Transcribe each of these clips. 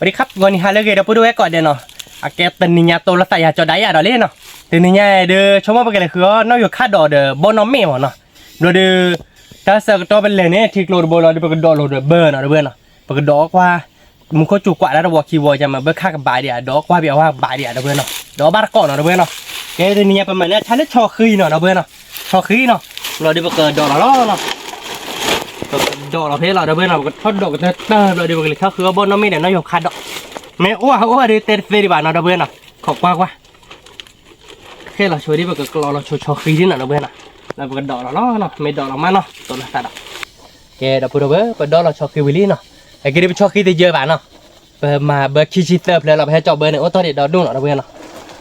ပဒံခါဂီၤနံၤဟါလၢအဂ့ၤ ဒီပုၢ်ဝဲၢ်ကိးဂၤဒဲးနီၤ, အကဲတနံၤညါတိလီၤသးယၤကၠီဒၣ်ယၤဒီးလံနီၤ, တနံၤညါဒီး ဆိကမိၣ်ပကလဲၤဃုအီၣ်နီၣ်ယိၤခၣ်ဒီးဒီး ဘီၣ်နီၣ်မ့ၣ်မးနီၤ, ဘျီဒီး တၢ်ဆၢကတီၢ်ပလဲၤန့ၣ် ထံကျိတဘိလီၤဒီး ပကဒိးလိာ်ဒီးဘၢနီၤ ဒီပုၢ်ဝဲၢ်နီၤ, ပကဒိးအီၣ်ကွၢ် မူခိၣ်စူၤကွၢ်ဒၣ်တဝီခံဝီယါမး ဘၢခၣ်ကဘၣ်ဒံးဧါ ဒိးအီၣ်ကွၢ်ဘံးအဝဲကဘၣ်ဒံးဧါ ဒီပုၢ်ဝဲၢ်နီၤ, ဒိးအီၣ်ဘၣ်တကိးနီၤ ဒီပုၢ်ဝဲၢ်နီၤ, ကဲတနံၤညါပမၤန့ၢ်ဆါလၢဆီဃံနီၤ ဒီပုၢ်ဝဲၢ်နီၤ, ဆီဃံနီၤ, ဘျီဒီးပကဒိးလီၤလီၤနီၤ ပကဒိးလီၤဖဲလီၤ ဒီပုၢ်ဝဲၢ်နီၤ, ပကထီၣ်ဒိးကတၢၢ်တၢၢ် ဘျီဒီး ပကလဲၤထီၣ်ဃုအီၣ်ဘီၣ်နီၣ်မ့ၣ်ဒီးနီၣ်ယိၤခၣ်ဒီး, မ့ၢ်အိၣ်ဧါ အိၣ်ဧါဒီးတဲတသ့ဒံးဘၣ်နီၤ ဒီပုၢ်ဝဲၢ်နီၤ, ခိးကွၢ်ကွၢ် ခဲလီၤဆိဒ် ပကကျီလီၤဆိဆီဃံဒ်နီၤ ဒီပုၢ်ဝဲၢ်နီၤ, ဒီးပကဒိးလီၤလီၤနီၤ မ့ၢ်ဒိးလီၤမးနီၤ တိလီၤသးဒီး, ကဲဒီပုၢ်ဝဲၢ် ပဒိးလီၤဆီဃံဝံၤလံနီၤ, အကဲဒ်ပဆီဃံတယၢဘၣ်နီၤ, ပမၤဘၢခံဆံသၢဖျၢၣ်လီၤ ပဟဲကၠီဘၢန့ၣ် အိၣ်တ့ၢ်ဒံးဒီဒူၣ်နီၤ ဒီပုၢ်ဝဲၢ်နီၤ ပပာ်တီၢ်ဆိမးနီၤ ပကဒိးကကွဲးလီၤ ထံဖိကျိလီၤ ကဲတၢ်တဘိအံၤနီၤ ပဃ့မဲကျိ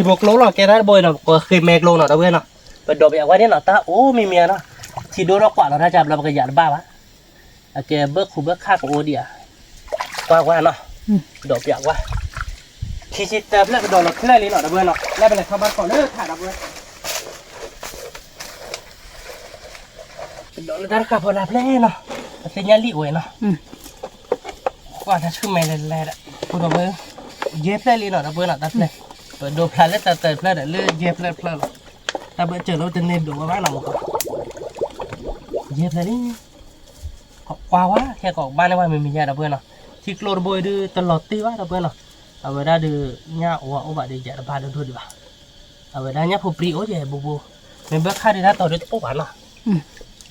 နီၤ ဒီပုၢ်ဝဲၢ်နီၤ, ပဒိးပယၤဝဲဒၣ်နီၤ တၢ်အိၣ်မံၤမံၤနီၤ, ထံဒိၣ်ထီၣ်ကွၢ်လီၤတၢ်ကဘျီ ပကယၤတဘၣ်ဘၣ်, အကဲဘၢခူဘၢခၣ်ကအိၣ်ဒံးဧါ, ကွၢ်ကွၢ်နီၤ, ဒိးပယၤကွၢ်, ခံဆံသၢဖျၢၣ် ကဒိးလီၤဖျၢၣ်လံနီၤ ဒီပုၢ်ဝဲၢ်နီၤ, လၢပလဲၤထီၣ်ဘၣ်တကိးလၢထး ဒီပုၢ်ဝဲၢ် ကဒိးလၢတၢ်တဃာ်ဖီလာ်ဖျၢၣ်နီၤ, ပသ့ၣ်ညါလံအိၣ်နီၤ, ကွၢ်တၢ်ဆူၣ်မဲာ်လဲၤလဲၤဒီး ဖိဒီးဝဲ, ယဲၢ်ဖျၢၣ်လံနီၤ ဒီပုၢ်ဝဲၢ်နီၤ တၢ်ဖျၢၣ်, ပဒိးဖျါလၢတၢ်တၢၢ်ဖျၢၣ်ဒီး လၢယဲၢ်ဖျၢၣ်တဖျၢၣ်လီၤ, တၢ်ဘၢၣ်စၢၤလၢပတန့ၢ်ဒိးဝဲဘၣ်နီၤမး, ယဲၢ်ဖျၢၣ်လံ, ကွၢ်ဝဲ ဟဲကီးကဘၣ်န့ၢ်ဝဲမံၤမံၤယါ ဒီပုၢ်ဝဲၢ်နီၤ, ထံကျိတဘိအံၤဒုး တလီၤတံၢ်ဘၣ် ဒီပုၢ်ဝဲၢ်နီၤ, အဝဲဒၣ်ဒုး ညၣ်အိၣ်အိၣ်ဘၣ်ဒီး ယၤတဘၣ်ဒိၣ်ဒိၣ်ဒံးဘၣ် အဝဲဒၣ်ညၣ်ဖိပြံအိၣ်ယဲၢ်ဘူးဘူး, မ့ၢ်ဘၢခၣ်ဒုးတၢ်တီၤဒုးတအိၣ်ဘၣ်နီၤ,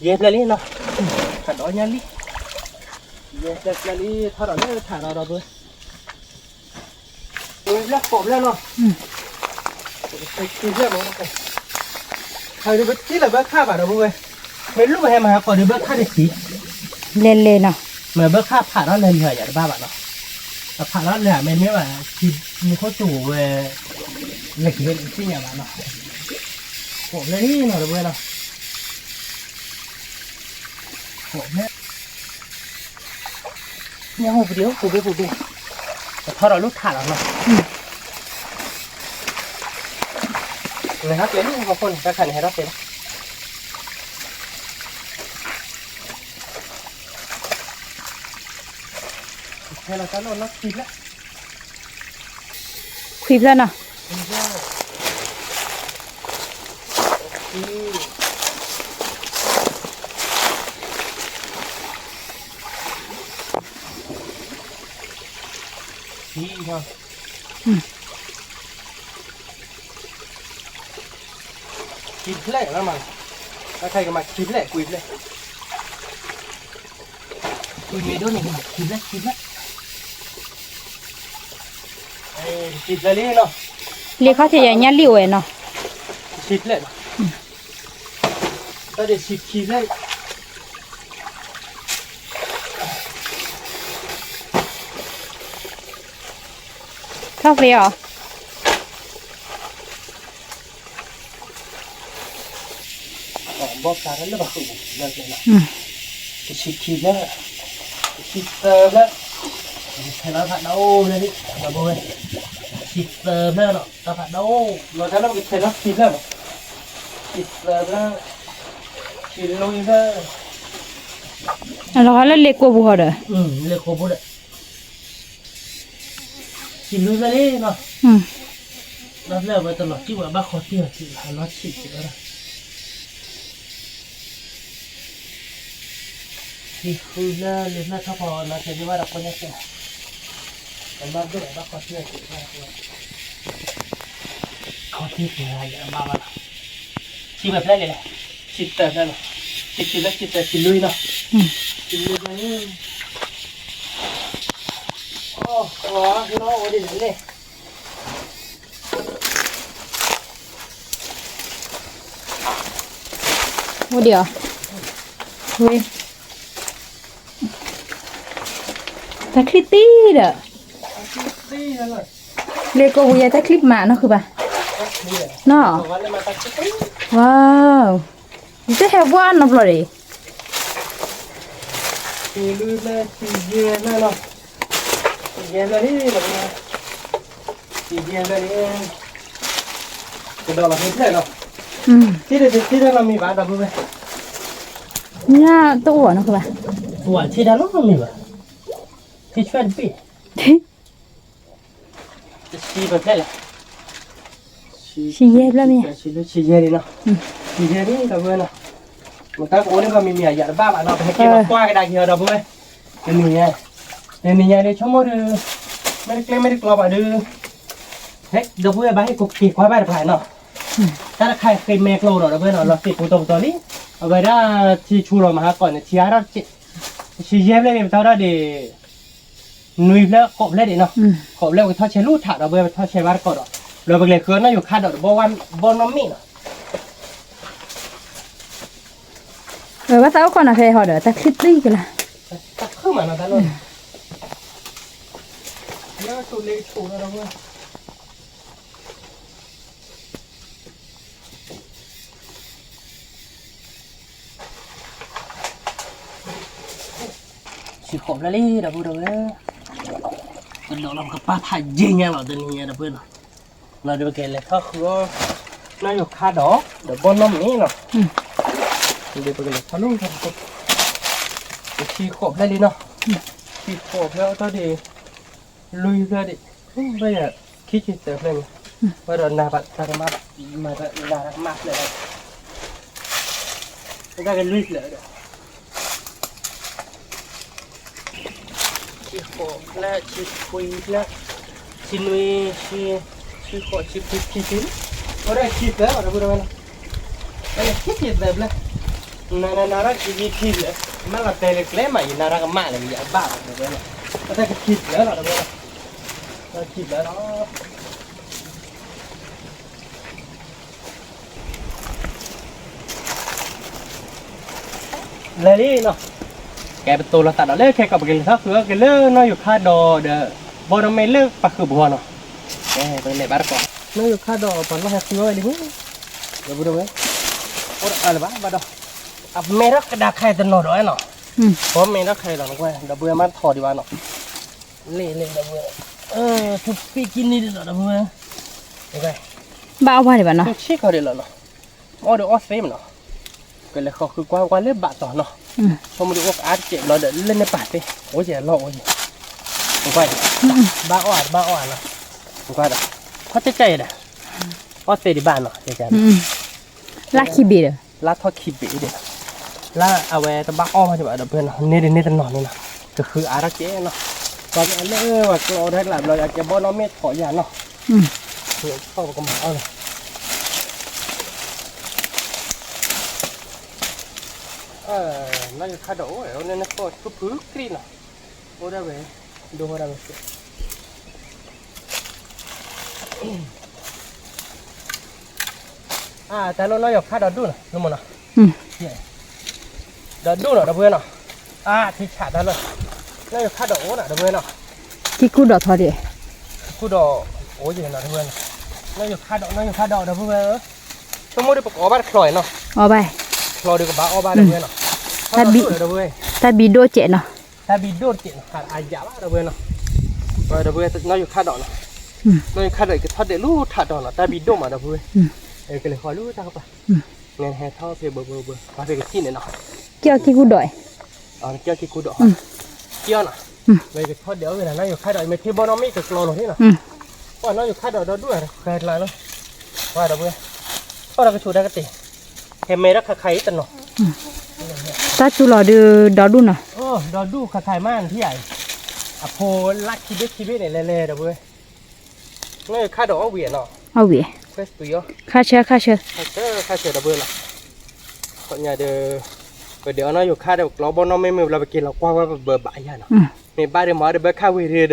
ယဲၢ်ဖျၢၣ်လံနီၤ, ထးဒီးညၣ်လံ, ယဲၢ်ဖျၢၣ်ဖျၢၣ်လံ ထီၣ်ဒီးလၢထးဒီး ဒီပုၢ်ဝဲၢ်, ကိးဖျၢၣ်နီၤ, ခံဖျၢၣ်မး, ဟဲဒုးပထံၣ်လၢဘၢခၣ်ဘၣ် ဒီပုၢ်ဝဲၢ်, မ့ၢ်လူၢ်ပဟဲမၤဟးခီဒုးဘၢခၣ်တဆံ, လဲၤလဲၤနီၤ, မ့ၢ်ဘၢခၣ်ဖးထီၣ်လဲၤလံဟီ ယၤတဘၣ်ဘၣ်နီၤ, အဖးထီၣ်လဲၤမ့ၢ်မ့ၢ်ဘၣ်, မူခိၣ်စူၤဝဲ, လဲၤက့ၤဝဲတသ့ၣ်ညါဘၣ်နီၤ, ကိးဖျၢၣ်လံနီၤ ဒီပုၢ်ဝဲၢ်နီၤ, ကိးဖျၢၣ် ညၣ်ဟူပဒံးအိၣ်ပူၤဘ့ၣ်ပူၤဘ့ၣ်, ပထီၣ်ဒီးလူထးလီၤနီၤ, လဲၤထီၣ်ကျဲလံ ဟီၣ်ခိၣ်န့ၣ် တၢ်ခါန့ၣ်ဟဲထီၣ်ကျဲလံ, ဟဲလီၤတၢ်လီၢ်နီၢ်ခံဖျၢၣ်, ခွံဖျၢၣ်နီၤ, ခံဖျၢၣ်လီၤမး, တၢ်ခါကမၤခံဖျၢၣ် ကွံာ်ဖျၢၣ်, ကွံာ်မ့ၢ်ဒိၣ်န့ၣ် ခံဖျၢၣ် ခံဖျၢၣ်, ခံဖျၢၣ်လံနီၤ, လ့ခီၣ်ထံးယညၣ်လံၣ်အိၣ်ဝဲနီၤ, ခံဖျၢၣ်, တၢ်ဒ့ခံဖျၢၣ် ထီၣ်သ့အီၤ, ဘီၣ်ဖျါထီၣ်လၢဘၣ်ဃုာ်, တဆံခံဖျၢၣ်, တဆံသၢဖျၢၣ်, ထဲလီၤဖးဒိၣ်ဖျၢၣ်လံ, တဆံသၢဖျၢၣ်နီၤ တၢ်ဖးဒိၣ်, လီၤတၢ်လၢပကထဲလီၤခံဖျၢၣ်မး, တဆံသၢဖျၢၣ်, တဆံလွံၢ်ဖျၢၣ်, အလီၤဂာ်လၢလ့ကိာ်ပူၤဟီဒီး, လ့ကိာ်ပူၤဒီး တဆံလွံၢ်ဖျၢၣ်လံနီၤ, ဘၣ်ဖျၢၣ်အဝဲတလီၤတံၢ်ဘၣ် ဘၣ်ဃီတံၢ်အီၤတံၢ်လီၤ လီၤဆံးက့ၤဝဲဒၣ်, တဆံဃုဖျၢၣ်လံဖျၢၣ်ထီၣ်ဖီအီၤနီၤ တဲဒ်ဘၣ်ဒီးဖိညါကဲ, တမၤဘၣ်ဘၣ်ဃီတံၢ်အီၤတံၢ်လီၤ, ဃီတံၢ်ကဲယဘၣ်ဘၣ်နီၤ, တဆံဘၣ်ဖျၢၣ်လံလဲၣ်, တဆံသၢဖျၢၣ်လံ, တဆံသၢ တဆံသၢ တဆံလွံၢ်နီၤ, တဆံလွံၢ်ဖျၢၣ်လံ, အိၣ် အိၣ်ဒ်လဲၣ် အိၣ်ဒံးဧါ, ဝ့ၢ်, တၢ်ချံတံၢ်ဒီး, လ့ကိာ်ပူၤယဲတၢ်ချံမးနီၢ်ဃုဘၣ်, နီၢ်, ဝါ, ယတဟဲဘှါနီတဘျီဒံး ကဒီးလီၤဖဲဖျၢၣ်နီၤ, ထံၣ်ဒီးတထံၣ်တၢ်နီတမံၤဘၣ် ဒီပုၢ်ဝဲၢ်, ညၣ်တအိၣ်ဘၣ်နီတဘၣ်, ဝဲထံၣ်တၢ်နီတမံၤဘၣ်, ထံဆွဲတဘ့ၣ်, တဆံပဖျဲၣ်လဲၣ်, ဆံယဲၢ်ဖျၢၣ်မ့ၢ်, ဆံယဲၢ်လံနီၤ, ဆံယဲၢ်လံ ဒီပုၢ်ဝဲၢ်နီၤ, မတၤကအိၣ်န့ၣ် ပှၤမံၤမံၤအယၤတဘၣ်ဘၣ်နီၤ, ပဟဲက့ၤလီၤကွၢ်ကဒါက့ၤအီၤ ဒီပုၢ်ဝဲၢ်, တနံၤညါ, တနံၤညါဒုး ဆိကမိၣ်ဒုး, မ့ၢ်တကျဲမ့ၢ်တကျီဘၣ်ဒုး, ဟဲ ဒီပုၢ်ဝဲၢ်ဘၣ်ဟ့ၣ်ကိးက့ၤကွၢ်ဘၣ်တဖၣ်နီၤ, တၢ်တခါဃ့မဲကျိဒီး ဒီပုၢ်ဝဲၢ်နီၤ, လီၤသ့ၣ်ပူၤတီပတီၤလံ, အဝဲဒၣ်ထံဆူလီၤမၤဟါကီးန့ၣ် ထံအါထီၣ်တက့ၢ်, ဆံယဲၢ်ဖျၢၣ်န့ၣ် ပတၢ်ဒၣ်ဒ့ၣ် နွံဖျၢၣ် ဃိးဖျၢၣ်ဒံးနီၤ, ဃိးဖျၢၣ်ပကထီၣ်ဆဲးလူၤထးဒီး ပဝဲပထီၣ်ဆဲးဘၣ်တကီးဒီး, လၢပကလဲၤဃုအီၣ်နီၢ်ယိၤခါဒီး ဘီၣ်နီၢ်မ့ၣ်နီၤ, ဘၣ်သးအိၣ်ခိးနၤဖဲဟီဒီး တၢ်ချံၣ်ပျံၤကလါ, တၢ်ခုၣ်မးနီၤ တၢ်လီၢ်န့ၣ်, လၢကဆိးလ့ကဆိးဒီး ဆံဃိးဖျၢၣ်လံ ဒီပုၢ်ဝဲၢ်, ကဒီးလီၤ ပကပာ်ဖးယဲၢ်ညါလီၤ တနံၤညါ ဒီပုၢ်ဝဲၢ်နီၤ, လီၤဒီးပကလဲၤထီၣ်ဃုအီၣ် နီၢ်ယိၤခါဒီး ဒီးဘီၣ်နီၢ်မ့ၣ်နီၤ, ဒီးပကလဲၤထီၣ်လၢ ဆံဃိးဖျၢၣ်လံနီၤ, ဆံဃိးဖျၢၣ်အီၣ်တၢ်ဒံး လွံၢ်ဖျၢၣ်ဒံး, ဘၣ်ယၤ ခံဆံသၢဖျၢၣ်န့ၣ်, ဘၣ်ဒီးနၤဘၣ်တၢ်ကမၣ်, မၤတၢ်နၤတၢ်ကမၣ်ဖျၢၣ်ဒီး, တၢ်ကလွံၢ်ဖျၢၣ်ဒီး, ဆံဃိးဖျၢၣ်, ဆံခွံဖျၢၣ်, ဆံနွံ, ဆံ, ဆံဃိး, ဆံခွံ, ဆံဆံ, အိၣ်ဒီးခံဖျၢၣ်လီၤ ဒီပုၢ်ဝဲၢ်နီၤ, အန့ၣ်ခံဆံသၢဖျၢၣ်, နၤနၤနၤထီၣ်ခံဆံခံဖျၢၣ်, မ့ၢ်လီၤတဲာ်လၢကျဲမး ယနၤတၢ်ကမၣ်လၢယအဘၣ်လီၤ ဒီပုၢ်ဝဲၢ်နီၤ, တၢ်ကခံဖျၢၣ်လီၤ ဒီပုၢ်ဝဲၢ်နီၤ, တၢ်ခံဖျၢၣ်လီၤ လဲၤလံနီၤ, ကဲပတိၤလီၤသးဒီးလၢခဲကီး ပကလဲၤထီၣ်ဃုအီၣ်က့ၤလၢနီၢ်ယိၤခါဒီး ဒီး ဘီၣ်နီၢ်မ့ၣ်လၢပှၤဃုာ်ပဂီၢ်နီၤ, ကဲပကလဲၤဘၣ်တကီး, နီၢ်ယိၤခါဒီးပှၤလီၢ်ဟဲဃုအီၣ်ဝဲလံ, ဒီပုၢ်ဝဲၢ်, အိၣ်ဒီးအါလၢၤဘၣ် ဘၣ်ဒီး, အမဲထီၣ်ကဒါခါအံၤတနီၤဒီးနီၤ, ပမဲထီၣ်ခါအံၤလီၤ နကွၢ် ဒီပုၢ်ဝဲၢ် မ့ၢ်ထီၣ်ဒံးဘၣ်နီၤ, လ့ၣ်လ့ၣ် ဒီပုၢ်ဝဲၢ်, ထူၣ်ပံၣ်ကံနံၣ်ဒ်သိး ဒီပုၢ်ဝဲၢ်, ဘၣ်အီၣ်ဝါဒံးဘၣ်နီၤ, ဆံခီဒံးလီၤနီၤ, အီၣ်ဒီးအီၣ်သ့မးနီၤ, ကလဲၤဃီၤဃုကွၢ်ကွၢ်လၢဘၣ်တီၤနီၤ, ဆိကမိၣ်ဒုးအိၣ်ကအါတစဲးဘျီဒီး လၢန့ၣ်ပာ်သ့, အိၣ်ကဲလီၢ်အိၣ်ကဲ, ကွၢ်, ဘၣ်အီၣ်ဧါ တဘၣ်အီၣ်ဧါနီၤ, ကွၢ်ဒီး, ထီၣ်ကၠဲၣ်ကၠဲၣ်ယဲဒီး, အီၣ်သ့ဒံးဘၣ်နီၤ, လါခံဘ့ၣ်ဒီး, လါထီၣ်ခံဘ့ၣ်ဒီး, လါအဝဲတဘၣ်အီၣ်မးဒံးဘၣ် ဒီပုၢ်ဝဲၢ်နီၤ, န့ၢ်ဒံးန့ၢ်တနီၤန့ၣ်နီၤ, ကဃုအါထီၣ်ကဲနီၤ, ပှၤကလၢပှၤကျီအီၣ်တၢ်ကျးဘျီ အကဲဘီၣ်နီၢ်မ့ၣ်ထီၣ်ယၤနီၤ, ထီၣ်ပကမၤအီၣ်လီၤ နီၢ်ယိၤခါဒီးအိၣ် အိၣ်န့ၣ် နဃီၣ်ဆူဖုကြံနီၤ, အိၣ်ဒၣ်ဝဲ, ဒိၣ်ဝဲဒၣ်ဝဲ, အတၢ်လီၢ်နီၢ်ယိၤခါဒီးဒူၣ်နီၤ လၢမနီၤ, ဒီးဒူၣ်နီၤ ဒီပုၢ်ဝဲၢ်နီၤ, အထံဆးတၢ်လီၢ်, နီၢ်ယိၤခါဒီးအိၣ်နီၤ ဒီပုၢ်ဝဲၢ်နီၤ, ကံၢ်ကူၣ်ဒီးထီဒံး, ကူၣ်ဒီး, အိၣ်ယဲနီၤ ဒီပုၢ်ဝဲၢ်နီၤ, နီၢ်ယိၤခါဒီး နီၢ်ယိၤခါဒီး ဒီပုၢ်ဝဲၢ်ဧၢ, ဆိကမိၣ်ဒုးပကအီၣ်ဘၣ်တချီအံၤနီၤ, အီၣ်ဘၣ်, ချီဒုးကဘၣ်အီၣ်ဘၣ် ဒီပုၢ်ဝဲၢ်နီၤ, တၢ်ဘံၣ်ဒိၣ်စဲးနီၤ, တၢ်ဘံၣ်ဒိၣ်တကဲးနီၤ, အယၤဘၣ် ဒီပုၢ်ဝဲၢ်နီၤ, ဒီပုၢ်ဝဲၢ် နီၢ်ယိၤခါဒီးနီၤ, နီၢ်ယိၤခါဒီး ယကထီၣ်ဒဲးလူၤထးဒီးနီၤ တၢ်ဘံၣ်ဒိၣ်မး ဒီပုၢ်ဝဲၢ်, ကလဲၤဃီၤလူၤတၢ်ကပၤ, နဟဲထီၣ်ဖဲဘၢဘၢဘၢ ပှၤဖဲကထံၣ်န့ၣ်နီၤ, က့ၤအီၣ်ကံၢ်ကူၣ်ဒီး, က့ၤအီၣ်ကံၢ်ကူၣ်ဒီး, က့ၤအီၣ်နီၤ, မ့ၢ်ကထီၣ်ဒဲးအီၣ်ဝဲဒၣ် နီၢ်ယိၤခါဒီး မ့ၢ်ထံဘီၣ်နီၢ်မ့ၣ်ကကျီလီၤန့ၣ်နီၤ, ပှၤနီၢ်ယိၤခါဒီး ဒီဒူၣ်အဃဲကျါလီၤ, ပှၤဒီပုၢ်ဝဲၢ်, ထီၣ်ဒီးကဆိးတၢ်ကတ့ၢ်, ဟဲမဲထီၣ်ခါခါအံၤတနီၤ, တၢ်စူၤလီၤဒုး ဒီဒူၣ်နီၤ, ဒီဒူၣ်ခါခါအံၤမးနထံၣ်ယၤအံၤ, အဖိလၢခံဘ့ၣ်ခံဘ့ၣ်န့ၣ် လဲၤလဲၤ ဒီပုၢ်ဝဲၢ်, နီၢ်ယိၤခါဒီးအီၣ်ဝံၤနီၤ, အီၣ်ဝံၤ, ခါဆၢ ခါဆၢ, ခါဆၢ ခါဆၢ ဒီပုၢ်ဝဲၢ်နီၤ, ညါဒီး, ပဒဲးအီၣ်နီၢ်ယိၤခါဒီး ပကျီဘီၣ်နီၢ်မ့ၣ်မ့ၢ်ဘျီ ပက့ၤလီၤကွၢ်ဝဲပဘၢဘၣ်ယၤနီၤ, မ့ၢ်ဘၣ်ဒီးမၤဒီးဘၢခါဝံၤဒီး, နီၢ်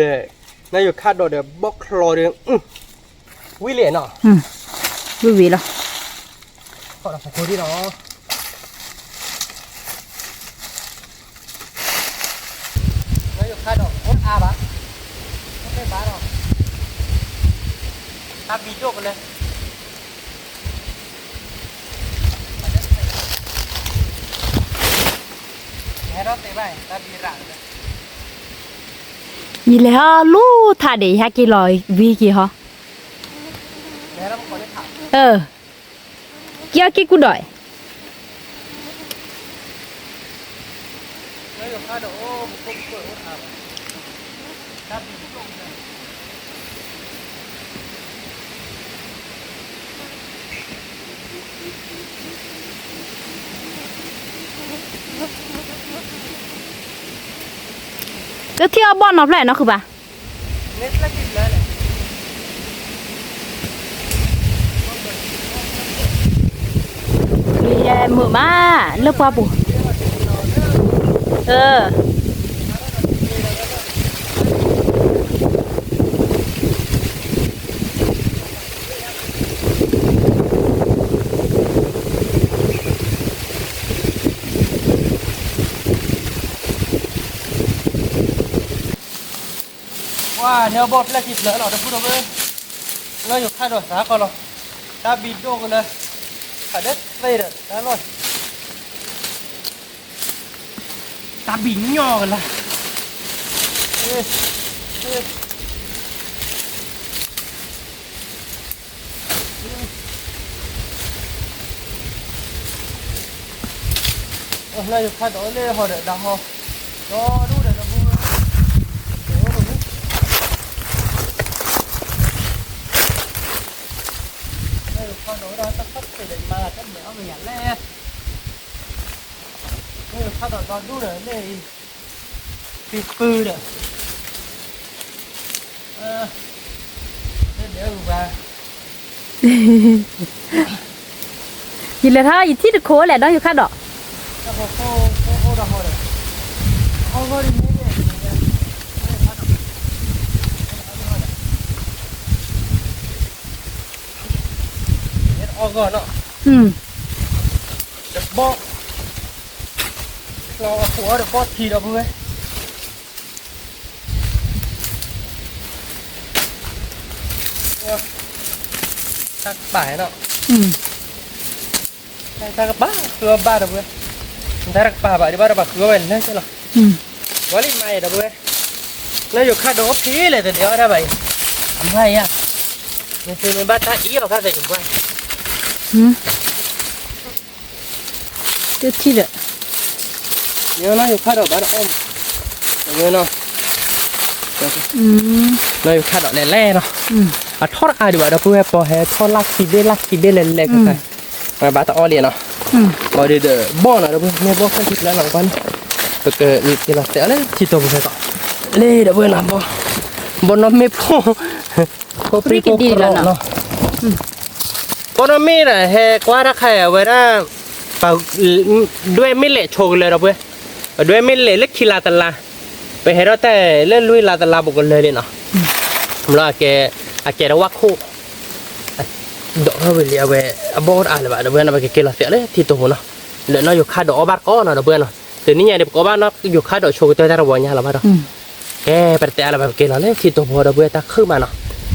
ယိၤခါဒီးဒီးဘီၣ်ချီဒီး, ဝံၤလံနီၤ, ဝံၤဝံၤလီၤ, ထီၣ်ဒီးပခိၣ်ဒံးနီၤ, နီၢ်ယိၤခါဒီးအိၣ်အါဘၣ်, အိၣ်တ့ၢ်ဘၣ်ဒီး, တၢ်ဘံၣ်ဒိၣ်ကလၢာ်, ဟဲထီၣ်သ့ဘၣ် တၢ်ဘံၣ်ရးကလၢာ်, ယလဲၤဟီလူၤထးဒံး ယဟဲက့ၤလီၤဝံၤက့ၤဟီ, က့ၤအီၣ်ကံၢ်ကူၣ်ဒီး, နီၢ်ယိၤခါဒီးအိၣ်ပခိၣ်ပခိၣ်အိၣ်အါဘၣ်, ကထံၣ်အီၣ်ဘီၣ်နီၤဖျၢၣ်နီၤဃုာ်ဘၣ်. ယဲမုာ်မး လၢပှၢ်ပူၤ, အၢ ပှၤန့ၣ်အဘီၣ်ဖျၢၣ်ခံဖျၢၣ်လီၤ တဖုဒီးဝဲ, လၢယိၤခါဒီးသးကီးလီၤ, တၢ်ဘံၣ်ဒိၣ်ကလၢ, ဖးဒၢသ့ဒီးတၢ်လီၢ်, တၢ်ဘံၣ်ညီကလၢ, လၢယိၤခါဒီးလၢဟီဒီးဒၣ်ဟီ, ဒီဒူၣ်ဒီးတဘိဝဲ, လၢယိၤခါဒီးဝဲဒၣ်တၢ်ခီၣ်ထံးဒီးယမၤလၢတၢ်မဲာ်အီၣ်မဲာ်ညါလဲၣ်, လၢယိၤခါဒီးဒီဒူၣ်ဒီးလၢအံၤ, ဖံဖုဒီး ယလဲၤထီၣ်ယထံၣ်တခိၣ်လဲၣ် ဒီးယိၤခါဒီး, အီၣ်ဂီၢ်နီၤ, တဘီၣ်, ကျီအီၣ်ခိၣ်အီၣ်တဘီၣ်ထံဒီးပုၢ်ဝဲ တၢ်ကပၤနီၤ, တၢ်ကပၤဃုအီၣ်ဘၣ်ဒီးပုၢ်ဝဲ, တၢ်ကပၤဘၣ်ဒံးဘၣ်ဒီးဘၣ်ဃုအီၣ်ဝဲလၢကလီၤ, ဝီလံမၤအံၤဒီးပုၢ်ဝဲ, လၢယိၤခါဒီးအိၣ်ဖဲလဲၣ်တဒဲးအီၣ်ဒၣ်ဘၣ်အံၤ, အမၤယၤ, နသုမ့ၢ်ဘၣ်တၢ်အံၤအီၤခါသ့ၣ်ကပှၢ် တထံၣ်ဒီး, ယနီၤယိၤခါဒီးဘၣ်ဒီးအီၣ်မး, နီၤယိၤခါဒီးလဲၤလဲၣ်နီၤ, အထီၣ်တအါဒံးဘၣ်ဒီးပုၢ်ဝဲ ပီၤဟဲထီၣ်လၢခံဘ့ၣ်လၢခံဘ့ၣ်လဲၤလဲၤခဲခါ, ဘၣ်တအီၣ်လံနီၤ, ဘီဒီးဘီၣ်နီၤဒီးပုၢ်ဝဲ မ့ၢ်ဘီၣ်ဖျၢၣ်ခံဖျၢၣ်လီၤကွၢ်န့ၣ်, ပကက့ၤလီၤသဲးအီၤလၢထံတိာ်ပူၤဖဲကီး, လ့ဒီးပုၢ်ဝဲနီၤ, ဘီနီၢ်မ့ၣ်ဖိ ဖိပံဖိကလီနီၤ, ဘီနီၢ်မ့ၣ်ဒီးဟဲကွၢ်တၢ်ခါအဝဲဒၣ်, ဒွဲၣ်မ့ၢ်လဲၤဆိကလၢၤဒီးပုၢ်ဝဲ, ဒွဲၣ်မ့ၢ်လဲၤလၢခံလါတလါ, ပဟဲထီၣ်တၢ်လၢလွံၢ်လါတလါဘူးကလၢၤလံနီၤ, ဘျီအကဲ, အကဲတဝၣ်ခိၣ်, ဒိးထီၣ်ဝံၤလံအဝဲ, အဘီၣ်တအါလၢၤဘၣ်ဒီးပုၢ်ဝဲနီၤ ပကက့ၤလီၤသဲးအီၤလၢထံတိာ်ပူၤနီၤ, လၢနီၢ်ယိၤခါဒီးအီၣ်ဘၣ်တကီးနီၤဒီးပုၢ်ဝဲနီၤ, တနံၤညါန့ၣ် ပကအီၣ်ဘၣ်နီၢ်ယိၤခါဒီးဆိကတၢၢ်တၢ်တဝီညါလီၤဘၣ်ဒီး ကဲပတတဲအါလၢၤဘၣ် ပက့ၤလီၤလၢထံတိာ်ဖိဒီးပုၢ်ဝဲ တၢ်ခုၣ်မးနီၤ,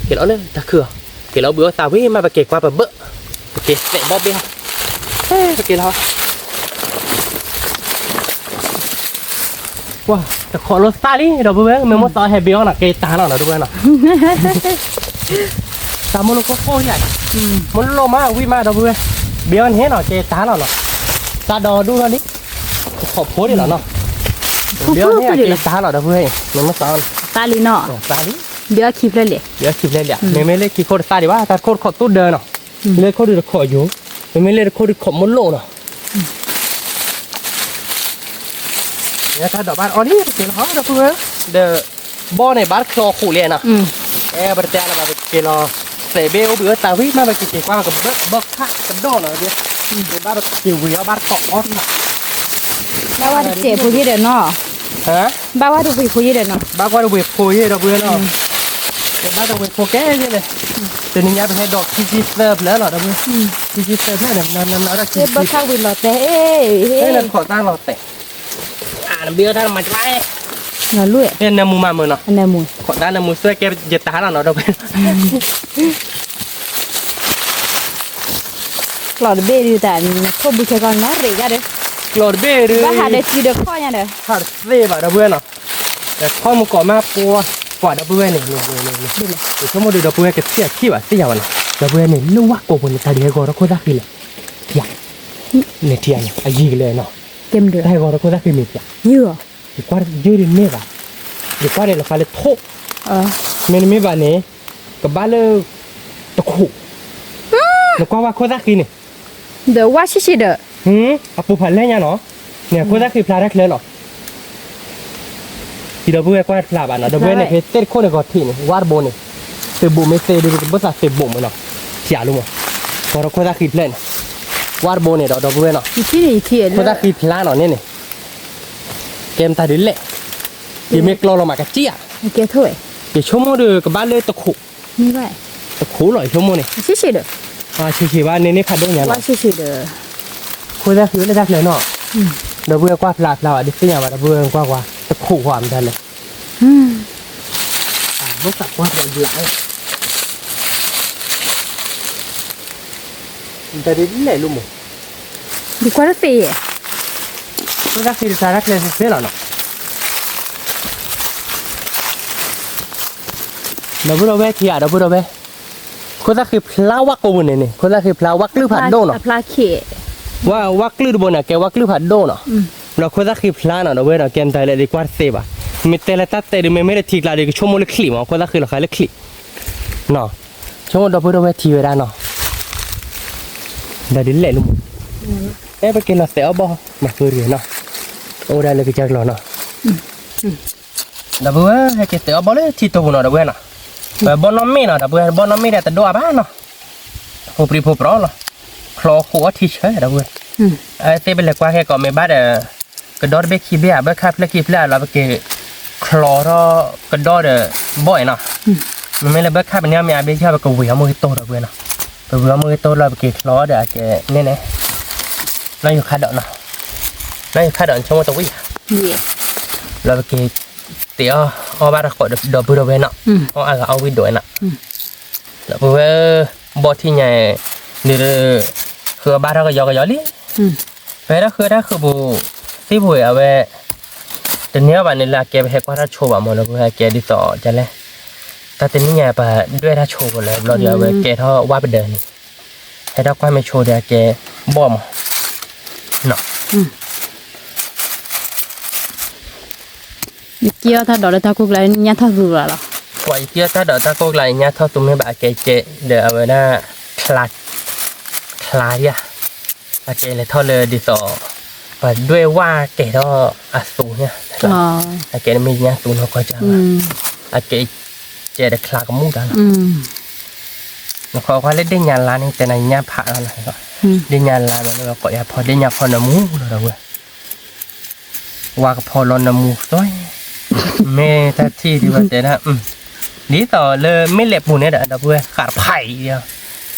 က့ၤလီၤလၢတၢ်ခုၣ်အီၤ, က့ၤလီၤဘုးအီၣ်သးဝံၤမး ပက့ၤကွၢ်ပဘၢၣ်, ပက့ၤသဲးဘီၣ်ဘ့ၣ်အီၤ, ပက့ၤလီၤ, ကွၢ်တခိးလိာ်သၣ်လံဒီးပုၢ်ဝဲ မ့ၢ်မိၢ်သီဟဲဘ့ၣ်အီၣ်နီၤ က့ၤတၢ်လီၤနီၤဒီးပုၢ်ဝဲနီၤ တၢ်မ့ၢ်လိၣ်ခိၣ်ခိၣ်ယါ, မ့ၢ်လိၣ်မးဝံၤမးဒီပုၢ်ဝဲ, ဘ့ၣ်အီၣ်န့ၣ်နီၤ က့ၤတၢ်လီၤနီၤ, တၢ်ဒီဒူၣ်ထီၣ်လံ, တခိးဖိဒံးလီၤနီၤ, ဘ့ၣ်အီၣ်န့ၣ်က့ၤတၢ်လီၤဒီပုၢ်ဝဲ, မ့ၢ်မိၢ်သီ, သၣ်လံနီၤ, သၣ်လံ, ဘ့ၣ်အီၣ်ခံဖျၢၣ်လဲၣ်, ဘ့ၣ်အီၣ်ခံဖျၢၣ်လဲၣ်, မ့မ့ၢ်လၢခံခိၣ်တသၣ်ဒံးဘၣ် တၢ်ခိၣ်တခိးသူၣ်ဒၢနီၤ, လၢခိၣ်ဒုးတခိးယိၤ, မ့မ့ၢ်လၢတခိၣ်ဒုးခိးမ့ၢ်လိၣ်နီၤ တၢ်ဒိးဘၣ်အီၣ်လံ ပက့ၤလီၤဒီပုၢ်ဝဲ, ဒီး ဘီၣ်န့ၣ် ဘၣ်တချီဃိးလံနီၤ, အဲ ပတတဲအါလၢၤဘၣ် ပက့ၤလီၤ, သဲးဘ့ၣ်အိၣ်ဘှံးအိၣ်သးဝံၤမး ပက့ၤက့ၤကွၢ် ကဘၢၣ်ဘၢၣ်ခၣ်ကဒီၣ်နီၤ, ဘၣ်တက့ၤဝံၤအီၣ်ဘၣ်တကိးအီၣ်နီၤ, ဘၣ်ဝဲတစဲးဖိယ့ၢ်ဒီးနီၤ, ဘၣ်ဝဲတဝ့ၤဖိယ့ၢ်ဒီးနီၤ, ဘၣ်ကွၢ်တဝ့ၤဖိယ့ၢ်ဒီပုၢ်ဝဲနီၤ, ဘၣ်တဝ့ၤဖိကဲယ့ၢ်လဲၣ်, တနံၤညါပဟဲဒိးခံဆံသၢဖျၢၣ်လီၤဒီပုၢ်ဝဲ, ခံဆံသၢဖျၢၣ်န့ၣ် နနနဒီးခံဆံ, ဘၢၣ်ခၣ်ဝံၤလီၤတဲာ်, ခိးတၢ်လီၤတဲာ် နဘ့ၣ်အီၣ်တၢ်မၤကၠါ, နမူမၤမုာ်နီၤ, ခိးတၢ်နမူစွဲကဲယတၢ်လီၤနီၤဒီပုၢ်ဝဲ, ကျီၢ်တဘ့ၣ်ဒုးတၢ် နခိၣ်ဘုခဲကီၢ်နီၢ်ရံၣ်ဒၣ်ဒီး, ကျီၢ်တဘ့ၣ်ဒုး ဘၣ်ဟးဒီးစုဒီးခီၣ်ညါဒီး, ဟးတသ့ဘၣ်ဒီပုၢ်ဝဲနီၤ, ဒီးခီၣ်မူကိးမးပှၤ, ပှၤဒီပုၢ်ဝဲန့ၣ်, ယဆိကမိၣ်ဒုးဒီပုၢ်ဝဲကထံၣ်အခံဘၣ်သ့ၣ်ညါဘၣ်နီၤ, ဒီပုၢ်ဝဲန့ၣ် လၢဝၣ်ကိးပူၤန့ၣ် တၢ်ဒုးဟဲဂီၤထီၣ်ခိၣ်သၣ်ဃံလဲၣ်, ဖၠး, နထံၣ်အံၤ အယံၤကလဲာ်နီၤ, တၢ်ဟဲဂီၤထီၣ်ခိၣ်သၣ်ဃံမ့ၢ်ဖၠး, ယကွၢ်ယုၢ်ဒုးန့ၢ်ဘၣ်, ယကွၢ်န့ၣ်လီၤဃးလၢထိၣ်, မ့တမ့ၢ်ဘၣ်န့ၣ် ကဘၣ်လၢ တခိး, နကွၢ်ဝဲခိၣ်သၣ်ဃံန့ၣ်, ဒီးဝါဆံးဆံးဒီး, အပူၤဖးလဲၢ်ညါနီၤ, န့ၣ်အခိၣ်သၣ်ဃံဖျါတၢ်ချၢလီၤ. ဒီပုၢ်ဝဲၢ်ကွၢ်ဖျါဘၣ်နီၤ, ဒီပုၢ်ဝဲၢ်န့ၣ် ဖဲသ့ၣ်တခိၣ်န့ၣ်ဂီၤထံးန့ၣ် ဝါတဘိန့ၣ်, သ့ၣ်ဘိၣ်မ့ၢ်သ့ၣ်ဒုး တဘၣ်သးသ့ၣ်ဘိၣ်မ့ၢ်နီၤ, ဖျါလီၤမး, ကီၢ်ဒီးခိၣ်သၣ်ဃံဖျါန့ၣ်, ဝါတဘိန့ၣ်ဒီး ဒီပုၢ်ဝဲၢ်နီၤ, ခိၣ်သၣ်ဃံဖျါနီၤန့ၣ်န့ၣ်, ကဲမတၤဒုးလဲၣ်, ယမ့ၢ်ကျီလီၤမးကစံၣ်ဧါ, ယဆိကမိၣ်ဒီးကဘၣ်လၢတခိး, တခိးလီၤယဆိကမိၣ်န့ၣ်, ဆံးဆံးဘၣ်န့ၣ်န့ၣ်ဖးဒိၣ်ညါလီၤ, ခိၣ်သၣ်ဃံလၢတၢ်ချၢနီၤ, ဒီပုၢ်ဝဲၢ်ကွၢ်ဖျါဖျါဘၣ် ဒ်သ့ၣ်ညါဘၣ် ဒီပုၢ်ဝဲၢ်ကွၢ်ကွၢ် တခိးဃီမတၤလဲၣ်, ဘၣ်သးကွၢ်ဖျါဘျါ, မတၤဒ်လဲၣ်လိမး ဒ်ကွၢ်တသ့, ခိၣ်သၣ်ဃံတၢ်တၢ်ချၢသ့လီၤနီၤ, ဒီပုၢ်ဒီဝဲၢ်ထံၣ်ဧါ ဒီပုၢ်ဒီဝဲၢ်, ခိၣ်သၣ်ဃံဖျါဝါကိးပူၤန့ၣ်န့ၣ် ခိၣ်သၣ်ဃံဖျါဝါကလုၢ်ဖးဒိၣ်နီၤ, ဝါကလုၢ်တဘိန့ၣ် ကဲဝါကလုၢ်ဖးဒိၣ်နီၤ, ဒီးခိၣ်သၣ်ဃံဖျါနီၤ ဒီပုၢ်ဝဲၢ်ဒီး ကဲမတၤလဲၣ်ဒ်ကွၢ်တသ့ဘၣ်, မ့ၢ်တဲလၢတၢ်တဲဒုး မ့မ့ၢ်လၢထံကျါဒုး ကဆိကမိၣ်လၢချံးမး ခိၣ်သၣ်ဃံလီၤဃးလၢချံး, ဆိကမိၣ်ဒီပုၢ်ဒီဝဲၢ်ထံၣ်ဝဲဒၣ်နီၤ, ဒီးဒ်လဲၣ်လိမး, အဲပက့ၤလီၤသဲးအီၣ်ဘီၣ်မၤဃုတဂ့ၤနီၤ, အိၣ်ဒၣ်လၢကစၢ်ကျီၤနီၤ, ဒီပုၢ်ဝဲၢ် ဟဲက့ၤသဲးအီၣ်ဘီၣ်လၢထံတိာ်ပူၤနီၤ ဒီပုၢ်ဝဲၢ်နီၤ, ဘီၣ်နီၢ်မ့ၢ်နီၤ ဒီပုၢ်ဝဲၢ် ဘီၣ်နီၢ်မ့ၢ်ဒီးတဒိၣ်အါဘၣ်နီၤ, ဖိပြံဖိပြီလီၤ, ချီဃိးအီၣ်ထံဆၢဒီပုၢ်ဝဲၢ်, အသ့ၣ်ပလဲၤကွၢ်ခဲကိးမ့ၢ်ဘၣ်ဒီး, ကဒီတဘ့ၣ်ခံဘ့ၣ်ဧါ ဘၢခၣ်ဖျၢၣ်ခံဖျၢၣ်လီၤ ပက့ၤချီထီၣ်ကဒီဒီးဘီၣ်အံၤနီၤ, မ့မ့ၢ်လၢဘၢခၣ်ပန့ၢ်အီၤမ့ၢ်အါဘ့ၣ်ယီၢ် ပကဝံၤအီၤမ့ၢ်ဂ့ၤတိၢ်ဒီပုၢ်ဝဲၢ်နီၤ, ပဝံၤအီၤမ့ၢ်ဂ့ၤတိၢ်လီၤ ပက့ၤချီဒီးအကဲန့ၣ်န့ၣ်, နီၢ်ယိၤခါဒီးနီၤ, နီၢ်ယိၤခါဒီးနဆိကမိၣ်တဝံၣ်ဧါ, လီၤပက့ၤ သ့ၣ်အီၣ်အီၣ်ဘၣ်တၢ်ဃိးဒီပုၢ်ဒီဝဲၢ်နီၤ, အီၣ်အါဂၤအီၣ်ဝံၣ်ဒိၣ်ဝဲနီၤ, ဒီပုၢ်ဝဲၢ် ဘီၣ်ထံညါ, ဒုး, ဃုအီၣ်ဘၣ်ထီၣ်ကယီကယီလံ, ပဟဲထီၣ်ဃုတၢ်ဃုပူၤ, သ့ၣ်ပူၤအဝဲ, တန့ၢ်အီၣ်ဘၣ်န့ၣ်လၢအကဲပဟဲကွၢ်တၢ်ဆိဘၣ်မး ဒီပုၢ်ဝဲၢ် အကဲဒ်သိးဒ်လဲၣ်, တၢ်တနံၣ်ညါပှၤဒွဲၣ်တၢ်ဆိကလၢဘျီဒီး အဝဲကဲထီၣ်ဝါပဒၢးန့ၣ်, ဟဲထီၣ်ကွၢ်မ့ၢ်ဆိဒီးအကဲဘီၣ်မး, နီၤ ယက့ၤအီၣ်တၢ်ဒိးလၢတၢ်ကိၢ်ကျါညါထီၣ်သူလီၤလီၤ, ပှၤယက့ၤအီၣ်တၢ်ဒိးတၢ်ကိၢ်ကျါညါထီၣ်သူမ့ၢ်ဘၣ်အကဲကဲဒီးအဝဲဒၣ်, ချါ, ချါယါ, အကဲလဲၤထီၣ်လၢဒ်သိး, ပှၤဒွဲၣ်ဝါကဲထီၣ်အသူညါ, အကဲမ့ၢ်ညါသူနီၢ်ကီၢ်ကၢ်, အကဲ, ကဲဒီးချါကမူၣ်တၢ်လီၤ, နခီကွၢ်လၢဒ့ၣ်ညါလါန့ၣ် တဲနၤညါဖးလီၤ, ဒ့ၣ်ညါလါဒီးလၢကိးယၤဖီ ဒ့ၣ်ညါဖီနမူလီၤဒီပုၢ်ဝဲၢ် ဝါကဖီလီၤနမူသွဲ, မ့ၢ်တၢ်ထံၣ်ဒ်ဘၣ်တဲဒၣ်, ဒ်သိးလၢမ့ၢ်လဲၤပူၤန့ၣ်ဒီး ဒီပုၢ်ဝဲၢ်ဃးတဖးအံၤ,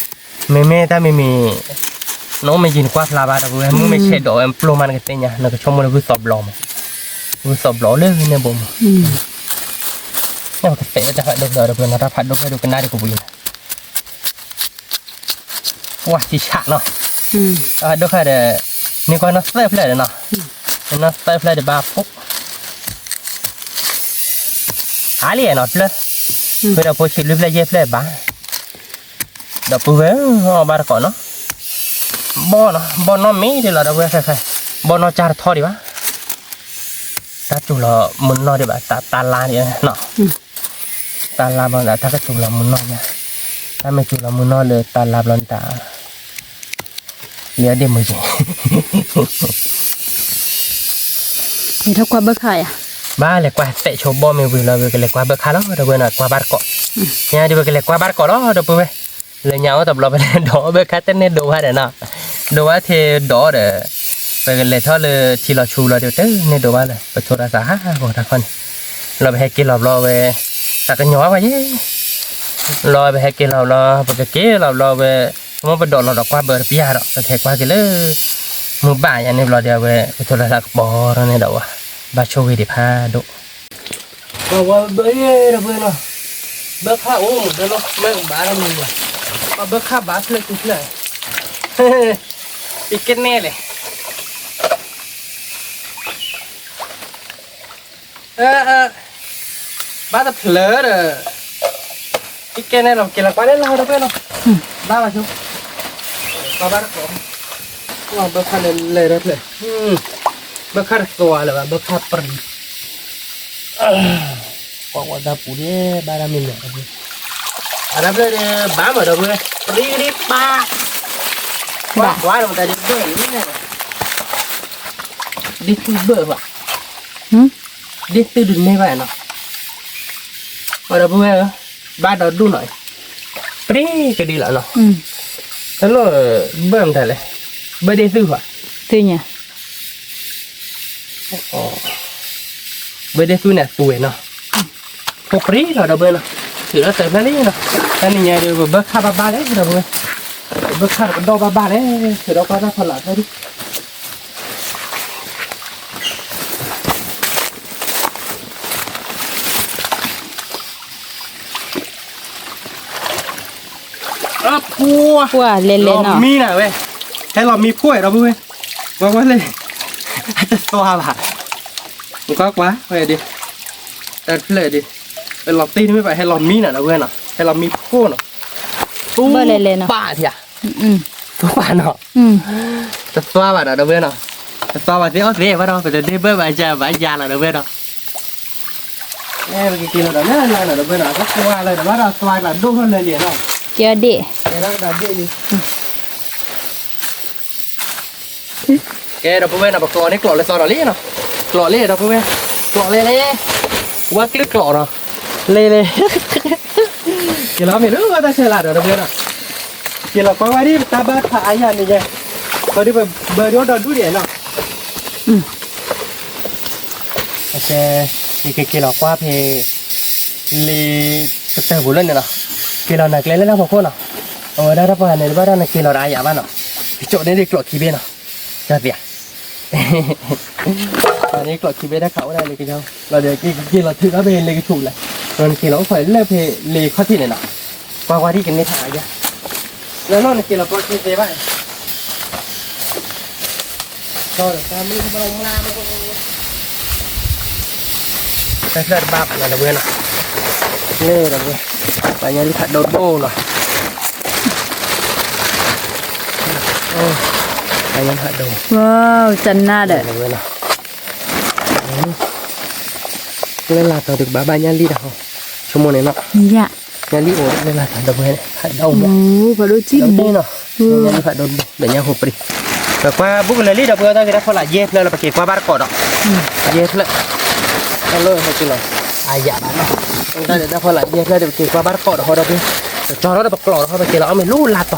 မ့မ့ၢ်တၢ်မံၤမံၤ, နအိၣ်မ့ၢ်ယံၤနကွၢ်ဖျါဘၣ်ဒီပုၢ်ဝဲၢ် မုၢ်မ့ၢ်ဆဲးဒိးဝဲပျိမးနကသ့ၣ်ညါ နကဆိကမိၣ်လၢဂုၢ်သီဘျီမး, ဂုၢ်သီဘျီလၢန့ၣ်ဘိမး, ကသဲးဝဲတၢ်ဖးဒိၣ်ဖျၢၣ်ဒီပုၢ်ဝဲၢ် နတၢ်ဖးဒိၣ်ဖျၢၣ်ဒုးကနၣ်ဒံးကပူၤအံၤ ပှၤသံဆးနီၤ, ဒိၣ်ခါဒီး, န့ၢ်ကွၢ်နီၢ်သၢဖျၢၣ်ဒီးနီၤ, နီၢ်သၢဖျၢၣ်ဒီးဘၣ်ဖိ, ဟါလံနီၤဖျၢၣ်, ဖဲဒီးဖိဆံးလွံၢ်ဖျၢၣ်ယဲၢ်ဖျၢၣ်ဘၣ်, ဒီပုၢ်ဝဲၢ်ဧၢ အီၣ်ဘၣ်တကိးနီၤ, ဘီၣ်နီၤ ဘီၣ်နီၢ်မ့ၢ်ဒ်လီၤဒီပုၢ်ဝဲၢ်ဃဲဃဲ, ဘီၣ်နီၢ်ကၢ်တထီဒံးဘၣ် တၢ်စူၤလီၤမုၢ်နီၢ်ဒံးဘၣ် တၢ်တၢ်လါဒံးနီၤ, တၢ်လါဘီၣ်ဒီးတၢ်ကစူၤလီၤမုၢ်နီၢ်ညါ, တၢ်မ့ၢ်စူၤလီၤမုၢ်နီၢ်လၢတၢ်လါဘျီန့ၣ်တၢ်, လၢအဒ့ၣ်မုၢ်ယ့ၣ်, ယထီၣ်ကွၢ်ဘၢခါယၤ, ဘၣ်လဲၤကွၢ်သဲးဆိဘီၣ်မ့ၢ်ဝံၤလီၤ ဝဲကလဲၤကွၢ်ဘၢခါလီၤ ဒီပုၢ်ဝဲၢ်နီၤ ကွၢ်ဘၣ်တကိး, ညါဒ်ဝဲကလဲၤကွၢ်ဘၣ်တကိးလီၤ ဒီပုၢ်ဝဲၢ် လၢညါအိၣ်တဘျီပလဲၤဒိးဘၢခါတန့ၢ်ဒိးဘၣ်ဒီးနီၤ, ဒိးဘၣ်ထဲဒိးဒီး, ပကလဲၤထီၣ်လၢထံလီၤဆူလီၤဒီးတန့ၢ်ဒိးဘၣ်လၢ ပထိရသးဟးဂီၤတၢ်ခီန့ၣ်, လီၤပဟဲက့ၤလီၤဘျီဝဲ, သးကညီၤဘၣ်ယဲ, လီၤပဟဲက့ၤလီၤဘျီ ပကက့ၤလီၤဘျီဝဲ, မ့ၢ်ပဒိးလီၤဒီးကွၢ်ဘၢတပျၢ်ဒီး ပကဟဲကွၢ်က့ၤလၢ, မုၢ်ဘၣ်ယၤန့ၣ်ဘျီဒီးဝဲ ပထိရသးကပီၤထီၣ်န့ၣ်ဒီးဝဲ, ဘၣ်ဆိၣ်ဂ့ၤဒံးဖးဒိၣ် ပဝဲဘၢယဲဒီပုၢ်ဝဲၢ်နီၤ, ဘၢခါအိၣ်မုၢ်ဒၢလီၤ မ့ၢ်ကဘၣ်လီၤမုၢ်ဘၣ်, ပဘၢခါဘၣ်ဖျၢၣ်ခံဖျၢၣ်, ပကနဲလဲၣ်, ဘၣ်တဖျၢၣ်ဒီး, ပကနဲလီၤ ပက့ၤလီၤကွၢ်န့ၣ်လီၤဒီပုၢ်ဝဲၢ်နီၤ, ဘၣ်ဘၣ်ဆိ, ပဘၣ်တကိး, ဘၢခါလဲၤလဲၤဒီဖျၢၣ်, ဘၢခါတသွါလၢၤဘၣ် ဘၢခါပြံၤ အ ကွၢ်ကွၢ်တၢ်ပူၤဒ်ဘၣ်တၢ်မ့ၢ်မ့ၢ်ဒီပုၢ်ဝဲၢ်, အတၢ်ဖျၢၣ်ဒ်ဘၣ်မးဒီပုၢ်ဝဲၢ်, ပရံကဒံပၢ်, ဘၣ်ကွၢ်ကွၢ်ဒီးမတၤဒ်ဘၢၣ်န့ၣ်, ဒ်သုဘၢၣ်ဘၣ်, ဒ်သုဒုးန့ၢ်ဘၣ်နီၤ, ဒီပုၢ်ဝဲၢ်ဧၢ, ဘၣ်ဒီဒူၣ်နီၤ, ပရံကဒံလီၤနီၤ, တလိၣ်ဘၢၣ်မတၤလဲၣ်, ဘၢၣ်ဒ်သုဘၣ်, သုညါ ဘၢၣ်ဒ်သူန့ၣ်အသူဝဲနီၤ, ဖိပြံလီၤဒီပုၢ်ဝဲၢ်နီၤ, ထုးဒီးသၢဖျၢၣ်လံနီၤ, တနံၤညါဒီး ပဘၢၣ်ခၣ်ဘၣ်ဘၣ်လဲၣ်ဒီပုၢ်ဝဲၢ်, ပဘၢၣ်ခၣ်ဒီးကဒီၣ်ဘၣ်ဘၣ်လဲၣ်, ထုးဒီးကွၢ်တၢ်ဖီလာ်ဖျၢၣ်ဒံး, ပှၤလဲၤလဲၤနီၤ, လီၤမံနၤဝဲ, ဟဲလီၤမံဖှိၣ်ဒီပုၢ်ဝဲၢ်, ကွၢ်ကွၢ်လဲၣ်, တသွါဘၣ်, ကွၢ်ကွၢ်ဝဲဒၣ်, တၢ်တဖျၢၣ်ဒၣ်, လီၤတ့ၢ်တမ့ၢ်ဘၣ် ဟဲလီၤမံနၤဒီပုၢ်ဝဲၢ်နီၤ, ဟဲလီၤမံဖှိၣ်နီၤ, ဘၢၣ်လဲၤလဲၤနီၤ, ပၢ်ထံၣ်ဧါ, သွါဘၣ်ဒီပုၢ်ဝဲၢ်နီၤ, တသွါဘၣ်သ့အီၣ်သ့ဘၣ်ဒီး ပတဒ့ဘၢၣ်ဘၣ်ယၤဘၣ်ယၤလီၤဒီပုၢ်ဝဲၢ်နီၤ အဲ ပကက့ၤလီၤဒီးလၢလၢ်လီၤဒီပုၢ်ဝဲၢ်နီၤ, တသွါလီၤဒီးဘၣ်ဒီးသွါကျးဒိၣ်ထီၣ်လၢလံနီၤ, ကဲဒ့ၣ်, ကဲဒၣ်ဒ့ၣ်လံ, ကဲဒီပုၢ်ဝဲၢ်နီၤ, ပကျိးန့ၣ်ကျိးလၢသီဒီးလံနီၤ, ကျိးလံဒီပုၢ်ဝဲၢ်, ကျိးလံလံ, ဝါကျုကျိးနီၤ, လံလံ, က့ၤလီၤမ့ၢ်လၢတၢ်ဆဲးလၢ်ဒီပုၢ်ဝဲၢ်နီၤ, က့ၤလီၤကွၢ်ဝဲဒ်ပတၢ်ဘၣ်ဖးအါယၤန့ၣ်ယဲ, ခီဒ်ပဘၢဒိၣ်ဒီဒူၣ်ဒံးနီၤ ကက့ၤလီၤကွၢ်ဖဲ လံာ်ကတၢၢ်ပူၤလၢန့ၣ်နီၤ, က့ၤလီၤနၤကျဲလၢတၢ်ဖီခိၣ်နီၤ, အဝဲဒၣ်တၢ်ပှၤန့ၣ်တဘၣ်တၢ်နက့ၤလီၤဒီးအယၤဘၣ်နီၤ, ကကၠိးန့ၢ်ဒ်ကျိးခံဘ့ၣ်နီၤ, ကၠီသ့ဧါ, န့ၣ်ကျိးခံဘ့ၣ်တၢ်ခးအိၣ်ဒၣ်လၢကညီ, လီၤဒီးက့ၤလီၤထုးဒီးဖဲလံာ်ကဆူးလဲၣ်, ဒီးနက့ၤလီၤအိၣ်ခိးလၢဖဲလံာ်ခီၣ်ထံးန့ၣ်နီၤ, ကွၢ်ကွၢ်ဒ်ကန့ၢ်ဖးအါယၤ, လၢနီၢ်နက့ၤလီၤကွၢ်ခံသ့ဘၣ် တၢ်ဖျၢၣ်တဘၣ်ဘၣ်နီၤဒီပုၢ်ဝဲၢ်နီၤ, လၢဒီပုၢ်ဝဲၢ်, ဘၣ်ညါလံဖးဒိၣ်တဘိနီၤ, ဘၣ်ညါလံဖးဒိၣ်, ဝါ, တနၢ်ဒီး, လၢလၢ်တီၤဒုးကဘၣ် ဘၣ်ညါလံဒီးဟီ, ဆိကမိၣ်န့ၣ်နီၤ, ညါလံအိၣ်လၢလၢ်တီၤဒီပုၢ်ဝဲၢ်န့ၣ် ဖးဒိၣ်မး, ဖးဒိၣ်တဘ့ၣ်နီၤ, ညါလံဖးဒိၣ်တဘ့ၣ် ဒီးညါဖိပြံ, ပကွၢ်ဘူးကလၢာ်လံဒီပုၢ်ဝဲၢ် တၢ်ဂ့ၤတၢ်ဖီလာ်ယဲၢ်ဖျၢၣ်လၢပက့ၤကွၢ်ဘၣ်တကိးဒီး, ယဲၢ်ဖျၢၣ်, တၢ်လၢဟဲက့ၤလီၤ, အယၤဘၣ်နီၤ, တၢ်ဂ့ၤတၢ်ဖီလာ်ယဲၢ်ဖျၢၣ်ဒီးပက့ၤကွၢ်ဘၣ်တကိးဒီးဟီဒီပုၢ်ဝဲၢ်,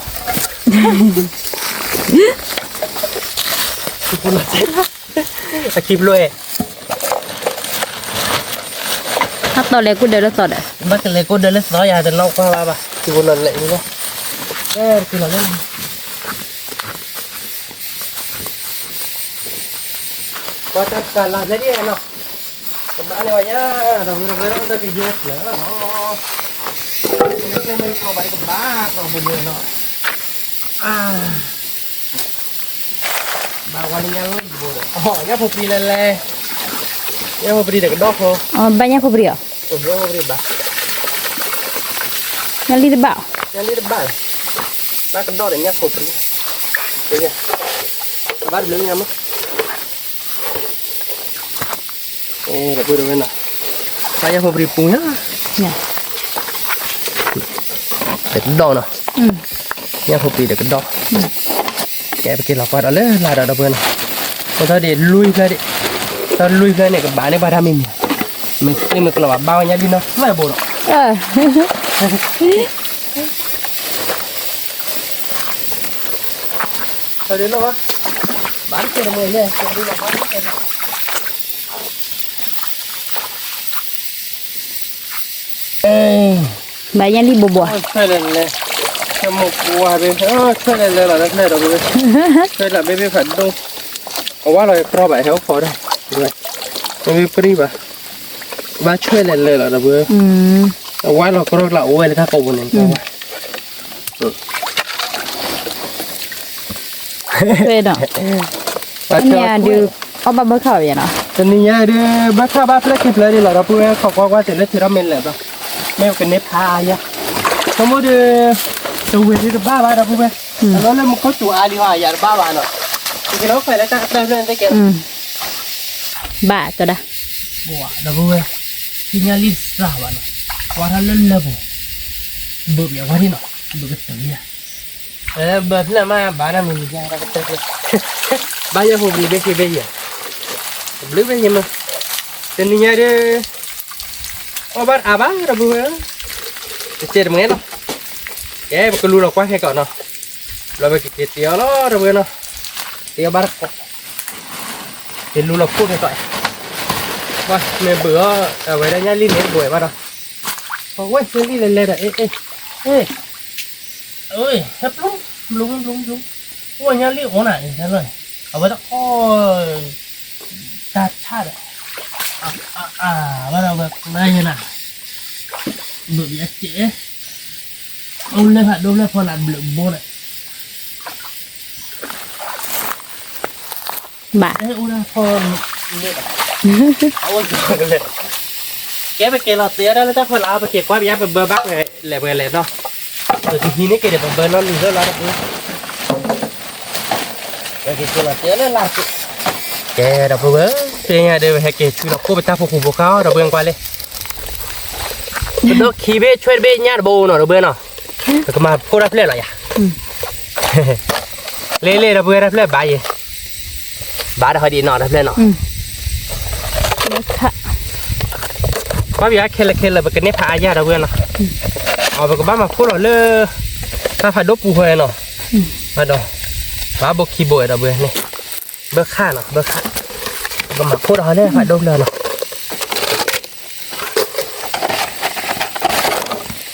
ကၠီထီၣ်ဒီးပကျိးဒီးဟီ ပက့ၤလီၤအီၣ်မ့ၤလၢလၢ်တီၤ အခံဖျိဟဲ, ဟးတီၢ်လဲၤကိၣ်ဒၢလၢသီဒီး, ဘၣ်ကလဲၤကိၣ်ဒၢလၢသီယၤ တနီၣ်ကွၢ်ဘၣ်ဘၣ် ထံဖိနီၤလဲၣ်လံ, အဲ တက့ၤလီၤလၢ ပှၤတၢ်တၢ်လၢ်ဖဲဒ်နီၤ, ကဘၣ်န့ၣ်ဝဲယါ, ဒီပုၢ်ဝဲၢ်ဒီးကယဲၢ်ဖျၢၣ်လီၤ, ကျဲမ့ၢ်ကဘၣ်တကဘၣ်ဒီးပူၤန့ၣ်နီၤ, ဘၣ်ဝဲလၢညါလီၤဘိဒီး, ညၣ်ဖိပြံလဲၤလဲၤ, ညၣ်ဖိပြံဒီးကဒီၣ်ဖိ, ဘၣ်ညၣ်ဖိပြံအီၤ, ညၣ်ဖိပြံဘၣ်, ညၣ်လံတဘၣ်, ညၣ်လံတဘၣ်, ဘၣ်ကဒီၣ်ဒီးညၣ်ဖိပြံ, ဘၣ်တဘျုးညါမး ဒီပုၢ်ဝဲၢ်နီၤ, ဘၣ်ညၣ်ဖိပြံပူၤညါ, တကဒီၣ်နီၤ, ညၣ်ဖိပြံတကဒီၣ်, ကဲပက့ၤလီၤကွၢ်ဒီးလၢလၢ်ဒီးဒီပုၢ်ဝဲၢ်နီၤ, အိၣ်ထီၣ်ဒံးလွံၢ်ဖျၢၣ်ဒံး, ထီၣ်လွံၢ်ဖျၢၣ်န့ၣ် ကဘၣ်န့ၢ်ဘၣ်တၢ်မံၤမံၤ, မ့ၢ်သ့မ့ၢ်ကျိးဘၣ် ဘၣ်ဝဲညါလံနီၤ သၢဘိဒီး ဘၣ်ညါလံဘိဘိ, ဆွဲလဲၤလဲၤ, ဆွဲမိၢ်ကွၢ်ဘ့ၣ်, ဆွဲလဲၤလဲၤလီၤ တဖျၢၣ်ဒီပုၢ်ဝဲၢ်, ဆွဲလၢဘ့ၣ်ဘ့ၣ်ဖးဒိၣ်, အဝါလီၤကရီဘၣ် ဟဲအိၣ်ခိးဒီး, မ့ၢ်ဘ့ၣ်ပြံဘၣ်, ဘၣ်ဆွဲလဲၤလဲၤလီၤဒီပုၢ်ဝဲၢ်, အဝါလီၤကရီကျါအိၣ်ဝဲလၢတၢ်ကိးပူၤန့ၣ် ဆွဲဒီး, တနံၤညါဒုး အီၣ်ဘၣ်ဘၢခၣ်ဘၣ်ယါနီၤ, တနံၤညါဒုး ဘၢခၣ်ဘၣ်ဖျၢၣ်ခံဖျၢၣ်ဒံးလီၤ ဒီပုၢ်ဝဲၢ် ခိးကွၢ်ကွၢ်တုၤလၢထုးထီၣ်မ့ၢ်လၢာ်ဘျီ, မ့ၢ်ပကန့ၢ်ဖးယါ, ဆိကမိၣ်ဒုး, တဝ့ၤဒုးတဘၣ်ဘၣ်ဒီပုၢ်ဝဲၢ်, အလီၢ်လၢမူခိၣ်စူၤအါလံဟီ ယၤတဘၣ်ဘၣ်နီၤ, ပက့ၤလီၤခွဲးလၢတၢ်ကတၢၢ်ဖျၢၣ်န့ၣ်သ့ကဲ, ဘၣ်ကဒီး, ဒီပုၢ်ဝဲၢ်, ကညါလံစှၤဘၣ်နီၤ, ကွၢ်ထီၣ်လၢလၢပူၤ, ဘုးပျဲဝါဒ်နီၤ, ဘုးကတုၤယၤ, ဘၢဖျၢၣ်မးဘၣ်နီၤမ့ၢ်မ့ၢ်ယၤ, ဘၣ်ယဲၢ်ဖိပလံၤဘ့ၣ်က့ဘ့ၣ်ယၤ, တဘျုးဘ့ၣ်ယၤမး, တနံၤညါဒီး အီၣ်ဘၣ်အါဘၣ်ဒီပုၢ်ဝဲၢ်, တစဲးတမဲလီၤ, ကဲပကလူလီၤကွၢ်ခဲကီးနီၤ, ဘျီပကက့ၤတ့အီၤလီၤဒီပုၢ်ဝဲၢ်နီၤ, တ့အီၤဘၣ်တကိး က့ၤလူလီၤခိၣ်ခဲကီး, မ့ၢ်ဘုးအီၤ, အဝဲဒၣ်ညၣ်လံၢ်န့ၣ်ဘှဲးဘၣ်ဒီး, အဝဲညၣ်လံၢ်လဲၤလဲၤဒီး အ့ အ့ အ့ ဟဲပျူၤ ပျူၤ ပျူၤ ပျူၤ, အိၣ်ညၣ်လံၢ်အိၣ်နၤန့ၣ် တၢ်လီၢ်န့ၣ်, အဝဲတအီၣ် တၢ်ဆၣ်ဒီး, အါ ဘၣ်ဒီးဝဲနၤယဲနၤ, ဘုးဘျဲကဲ, အိၣ်လၢဖးဒိၣ်ဖျၢၣ်ဖီလာ်ဘျုးဘိန့ၣ် ဘၣ်, ကဲပက့ၤလီၤတ့အီၤဒၣ်လၢတၢ်ဖီလာ် ပက့ၤကွၢ်ပယါပဘၢဘၣ်လဲၤပှဲၤလဲၤနီၤ, ပကဟံးန့ၢ်က့ၤဒီးပဘၢနီတမံၤလၢလီၤတပူၤ, ပက့ၤက့ၤလီၤတ့အီၤလၢလါတပူၤ, ကဲဒီပုၢ်ဝဲၢ်, တနံၤညါဒီးပဟဲက့ၤဆူလီၤခိၣ်ပတၢ်ဖိခူဖိခါအီၤဒီပုၢ်ဝဲၢ်ကွၢ်လံ ပဒိးခံဘ့ၣ်ဆွဲတဘ့ၣ်ညၣ်တဘိနီၤ ဒီပုၢ်ဝဲၢ်နီၤ, ပကမၤဖိတၢ်ဖျၢၣ်လီၤယၤ, လ့လ့ဒီပုၢ်ဝဲၢ်တၢ်ဖျၢၣ်ဘၣ်ယဲ, ဘၣ်ဒီးဟီဒံးနီၤတၢ်ဖျၢၣ်နီၤ, ကွၢ်ပယါခဲလၢာ်ခဲလၢာ် ပကန့ၢ်ဖးအါယၤဒီပုၢ်ဝဲၢ်နီၤ, အပကဘၣ်မၤဖိလီၤလၢ တၢ်ဖးဒိၣ်ပူၤဃီနီၤ, ဘၣ်ဒီး, ဘၣ်ဘိခံဘိဒီပုၢ်ဝဲၢ်န့ၣ်, ဘၢခၣ်နီၤ ဘၢခၣ်, ပကမၤဖိဒီးဟီလၢဖးဒိၣ်ဖျၢၣ်နီၤ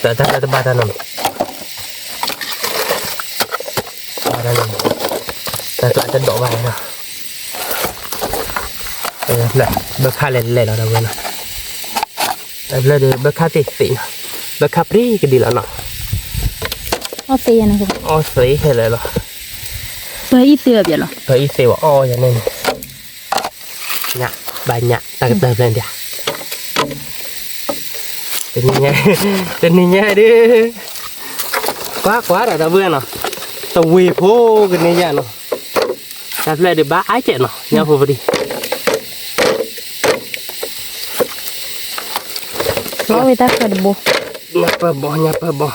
တၢ်တၢ်တဘၣ်တၢ်နီၤ, တၢ်တၢ်တဒိးဘၣ်နီၤ, ဘၢခၣ်လဲၤလဲၤလီၤဒီပုၢ်ဝဲၢ်နီၤ, အဖျၢၣ်ဒီးဘၢခၣ်သ့ၣ်သ့ၣ်နီၤ, ဘၢခၣ်ပြံကဒံလီၤနီၤ, အီၣ်သ့ခဲလၢာ်လီၤ, ပှၤအံၤသ့ဘၣ်ပျဲလီၤ, ပှၤအံၤသ့ဘၣ်အီၣ်ယၤန့ၣ် ညၣ်, ဘၣ်ညၣ် တၢ်ကတၢၢ်ဖျၢၣ်ဒၣ်, တနံၤညါ, တနံၤညါဒုး, ကွၢ်ကွၢ်ဒီးဒီပုၢ်ဝဲၢ်နီၤ, တဝ့ၤဖိကန့ၢ်ယၤနီၤ, တၢ်ဖျၢၣ်ဒုးဘၣ်အါကဲးနီၤ ညၣ်ဖိပဒံး လီၤဝဲတၢ်ဖျၢၣ်တဘိ, ညၣ်ပၢၢ်ဘီ ညၣ်ပၢၢ်ဘီ,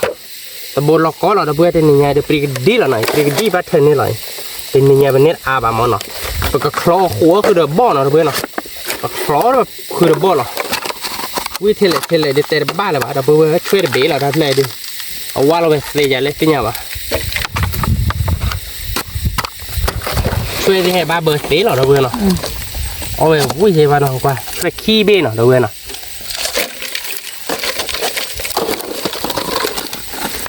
တဘိလီၤကီလီၤဒီပုၢ်ဝဲၢ် တနံၤညါဒီး ပြံကဒံလီၤနီၤ ပြံကဒံဘၣ်ထၢန့ၢ်လီၤ, တနံၤညါပန့ၢ်အါဘၣ်မးနီၤ, ပကချီဃိးဃုာ်ဒီးဘီၣ်နီၤ ဒီပုၢ်ဝဲၢ်နီၤ, ပချီဃုာ်ဒီးဘီၣ်လီၤ, ဝံၤထဲလဲၣ်ထဲလဲၣ်ဒုးတဲတဘၣ်လၢၤဘၣ် ဒီပုၢ်ဝဲၢ် ဆွဲတဘ့ၣ်လီၤ တၢ်ဖျၢၣ်ဒုး, အဝါလီၤဝဲသ့ယၤလၢသ့ၣ်ညါဘၣ် ဆွဲသ့ၣ်ဟဲဘၣ်ဘၢသ့လီၤ ဒီပုၢ်ဝဲၢ်နီၤ, အီၣ်ဝဲဝံၤယဲဘၣ်နီၤ ကွၢ် ဆွဲခံဘ့ၣ်နီၤ ဒီပုၢ်ဝဲၢ်နီၤ,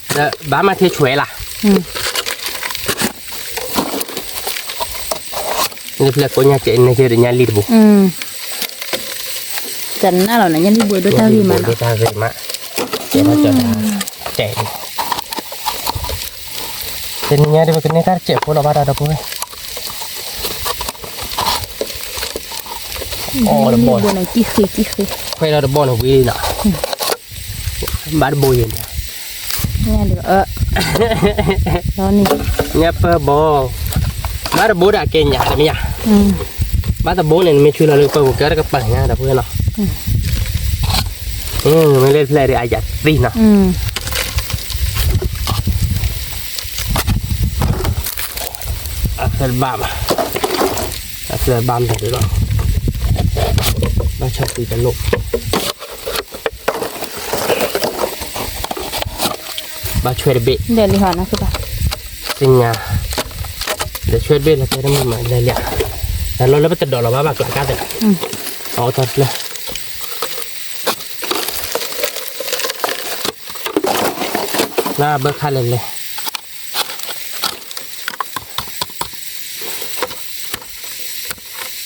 ဒီးဘၣ်မၤထဲဆွဲလၢ်, နဖျဲၣ်ကိးညါကဲးန့ၣ်ကဲးဒီးညၣ်လံၢ်တဘိ, တနၢ်လီၤန့ၣ် ညၣ်လံၢ်ဘိဒိၣ်တၢ်ဂ့ၤမးနီၤ, ဒိၣ်တၢ်ဂ့ၤမး, ကဲးနီၤကဲးနီၤ, တနံၤညါဒီးပကန့ၢ်တၢ်တစဲးဖိလီၤဘၣ်ဒီး ဒီပုၢ်ဝဲၢ် အီၣ်တဘီၣ်, ခွဲးလီၤတဘီၣ်န့ၣ်ဝံၤလီၤ, ဘၣ်တဘိယဲၢ်, ညၣ်ပၢၢ်ဘီ, ဘၣ်တဘိဒီးကဲညၣ် တမ့ၢ်ဧါ, ဘၣ်တဘိန့ၣ် နမ့ၢ်ဆူလီၤလၢပၢၢ်ပူၤကဲတကပၤညါ ဒီပုၢ်ဝဲၢ်နီၤ, မ့ၢ်လၢတဖျဲၣ်ဒီးအယၤသံနီၤ, အဖျၢၣ်ဘၣ်, အဖျၢၣ်ဘၣ်မတၤဒုးလီၤ, ဘၣ်ဆီၣ်ကွံာ်တလိၣ်, ဘၣ်ဆွဲတဘ့ၣ်, သ့ၣ်ညါ, ဒီးဆွဲတဘ့ၣ်လီၤတဲတမ့ၢ်မး လဲၤလၢ, တၢ်လီၢ်လၢပတဒိးလီၤဘၣ်ဘၣ်ကျးကါသ့ၣ်, အီၣ်တၢ်တဖျၢၣ် လၢဘၢခၣ်လဲၤလဲၤ,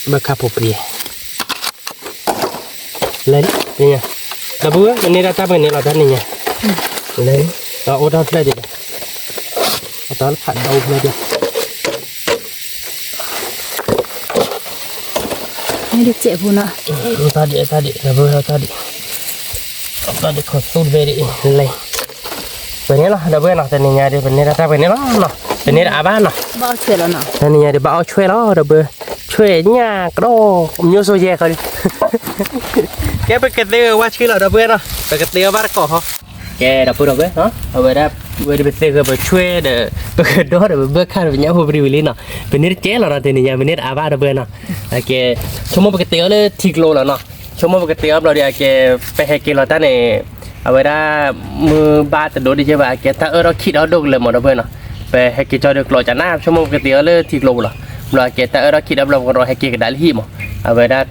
ဘၢခၣ်ဖိပြံ, လဲၤလံ, ဒီပုၢ်ဝဲၢ် ပန့ၢ်တၢ်တၢ်ပှဲၤန့ၣ်လီၤ တၢ်နံၤညါ, လဲၤ, ဒီးအိၣ်တၢ်ဖျၢၣ်ဒံးဒီး, အတၢ်ဖးဒိၣ်ဖျၢၣ်ဒံး မ့ၢ်တစဲးဖိနီၤ, တၢ်ဒံး တၢ်ဒံး ဒီပုၢ်ဝဲၢ် တၢ်ဒံး, တၢ်ဒံးခိၣ်သူတဘ့ၣ်ဒံး လဲၤ, ပန့ၢ်လီၤ ဒီပုၢ်ဝဲၢ်နီၤ တနံၤညါဒီး ပန့ၢ်တၢ်တၢ်ပှဲၤန့ၣ်လီၤနီၤ, ပန့ၢ်တအါဘၣ်နီၤ, တနံၤညါဒီး ဘၣ်အီၣ်ဆွဲၣ်လီၤ ဒီပုၢ်ဝဲၢ်, ဆွဲၣ်ညၣ်ကဒီး မျိုးစိယဲၢ်ခီဒံး, ကဲ ပကသ့ဂၢၢ်ဝါဆှံလီၤ ဒီပုၢ်ဝဲၢ်နီၤ, ပကသ့အီၤဘၣ်တကိးဟီ. ကဲ ဒီပုၢ်ဒီဝဲၢ်နီၤ, အဝဲဒၣ် ဝဲဒၣ်ပသ့ဂၢၢ်ပဆွဲဒီး ပကဒီဒီးပဘၢၣ်ခၣ်ဒီးပညၣ်ဖိပရံဝံၤလံနီၤ, ပန့ၢ်တကဲလီၤနီၤ, တနံၤညါပန့ၢ်တအါဘၣ် ဒီပုၢ်ဝဲၢ်နီၤ. ကဲ ဆိကမိၣ်ပကသ့အီၤလၢထံကျိလီၤနီၤ, ဆိကမိၣ်ပကသ့အီၤဘျီဒီး အကဲ ပဟဲက့ၤလီၤတၢ်န့ၣ် အဝဲဒၣ် မုၢ်ဘၣ်တဒိၣ်ဒ်ကဲဘၣ် အကဲတၢ်အၢၣ်ထီၣ်ခံးဒီဒိၣ်ကလဲာ်မး ဒီပုၢ်ဝဲၢ်နီၤ, ပဟဲက့ၤကၠီဒီးကျိးကနၣ် ဆိကမိၣ်ပကသ့အီၤလၢထံကျိပူၤလီၤ, ဘျီအကဲတၢ်အၢၣ်ထီၣ်ခံးဒီဘျီ ပကရီဟဲက့ၤကဒါလၢဟံၣ်မး, အဝဲဒၣ်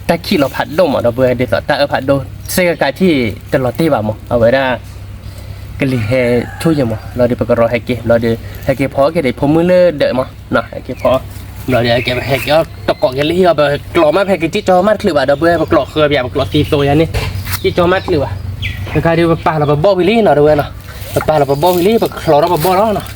တၢ်ခံးလီၤဖးဒိၣ်မး ဒီပုၢ်ဝဲၢ်, ဒ်သိးတၢ်အၢၣ်ဖးဒိၣ် စ့ၢ်ကကါထံၣ်တလီၤတ့ၢ်ဘၣ်မး, အဝဲဒၣ် ကလံၤဟဲဆိယဲၢ်မး, လီၤဒီးပကရီဟဲက့ၤ လီၤဒီး ဟဲက့ၤဖီက့ၤဒီးဖိမုၣ်လၢဒၢးမး, ဟဲက့ၤဖီ, လီၤဒီး ကဲ ပဟဲက့ၤအီၤတကိးက့ၤလၢဟံၣ်အီၤ ပကျိးမး ပဟဲက့ၤက့ၤကၠီမးတချုးဘၣ် ဒီပုၢ်ဝဲၢ်, ပကျိးဃၢပယၤ ပကျိးသံသိယၤန့ၣ် က့ၤကၠီမးတချုးဘၣ်, တခါဒီးပပာ်လီၤပဘီၣ်ဝံၤလံနီၤ ဒီပုၢ်ဝဲၢ်နီၤ, ပပာ်လီၤပဘီၣ်ဝံၤလံ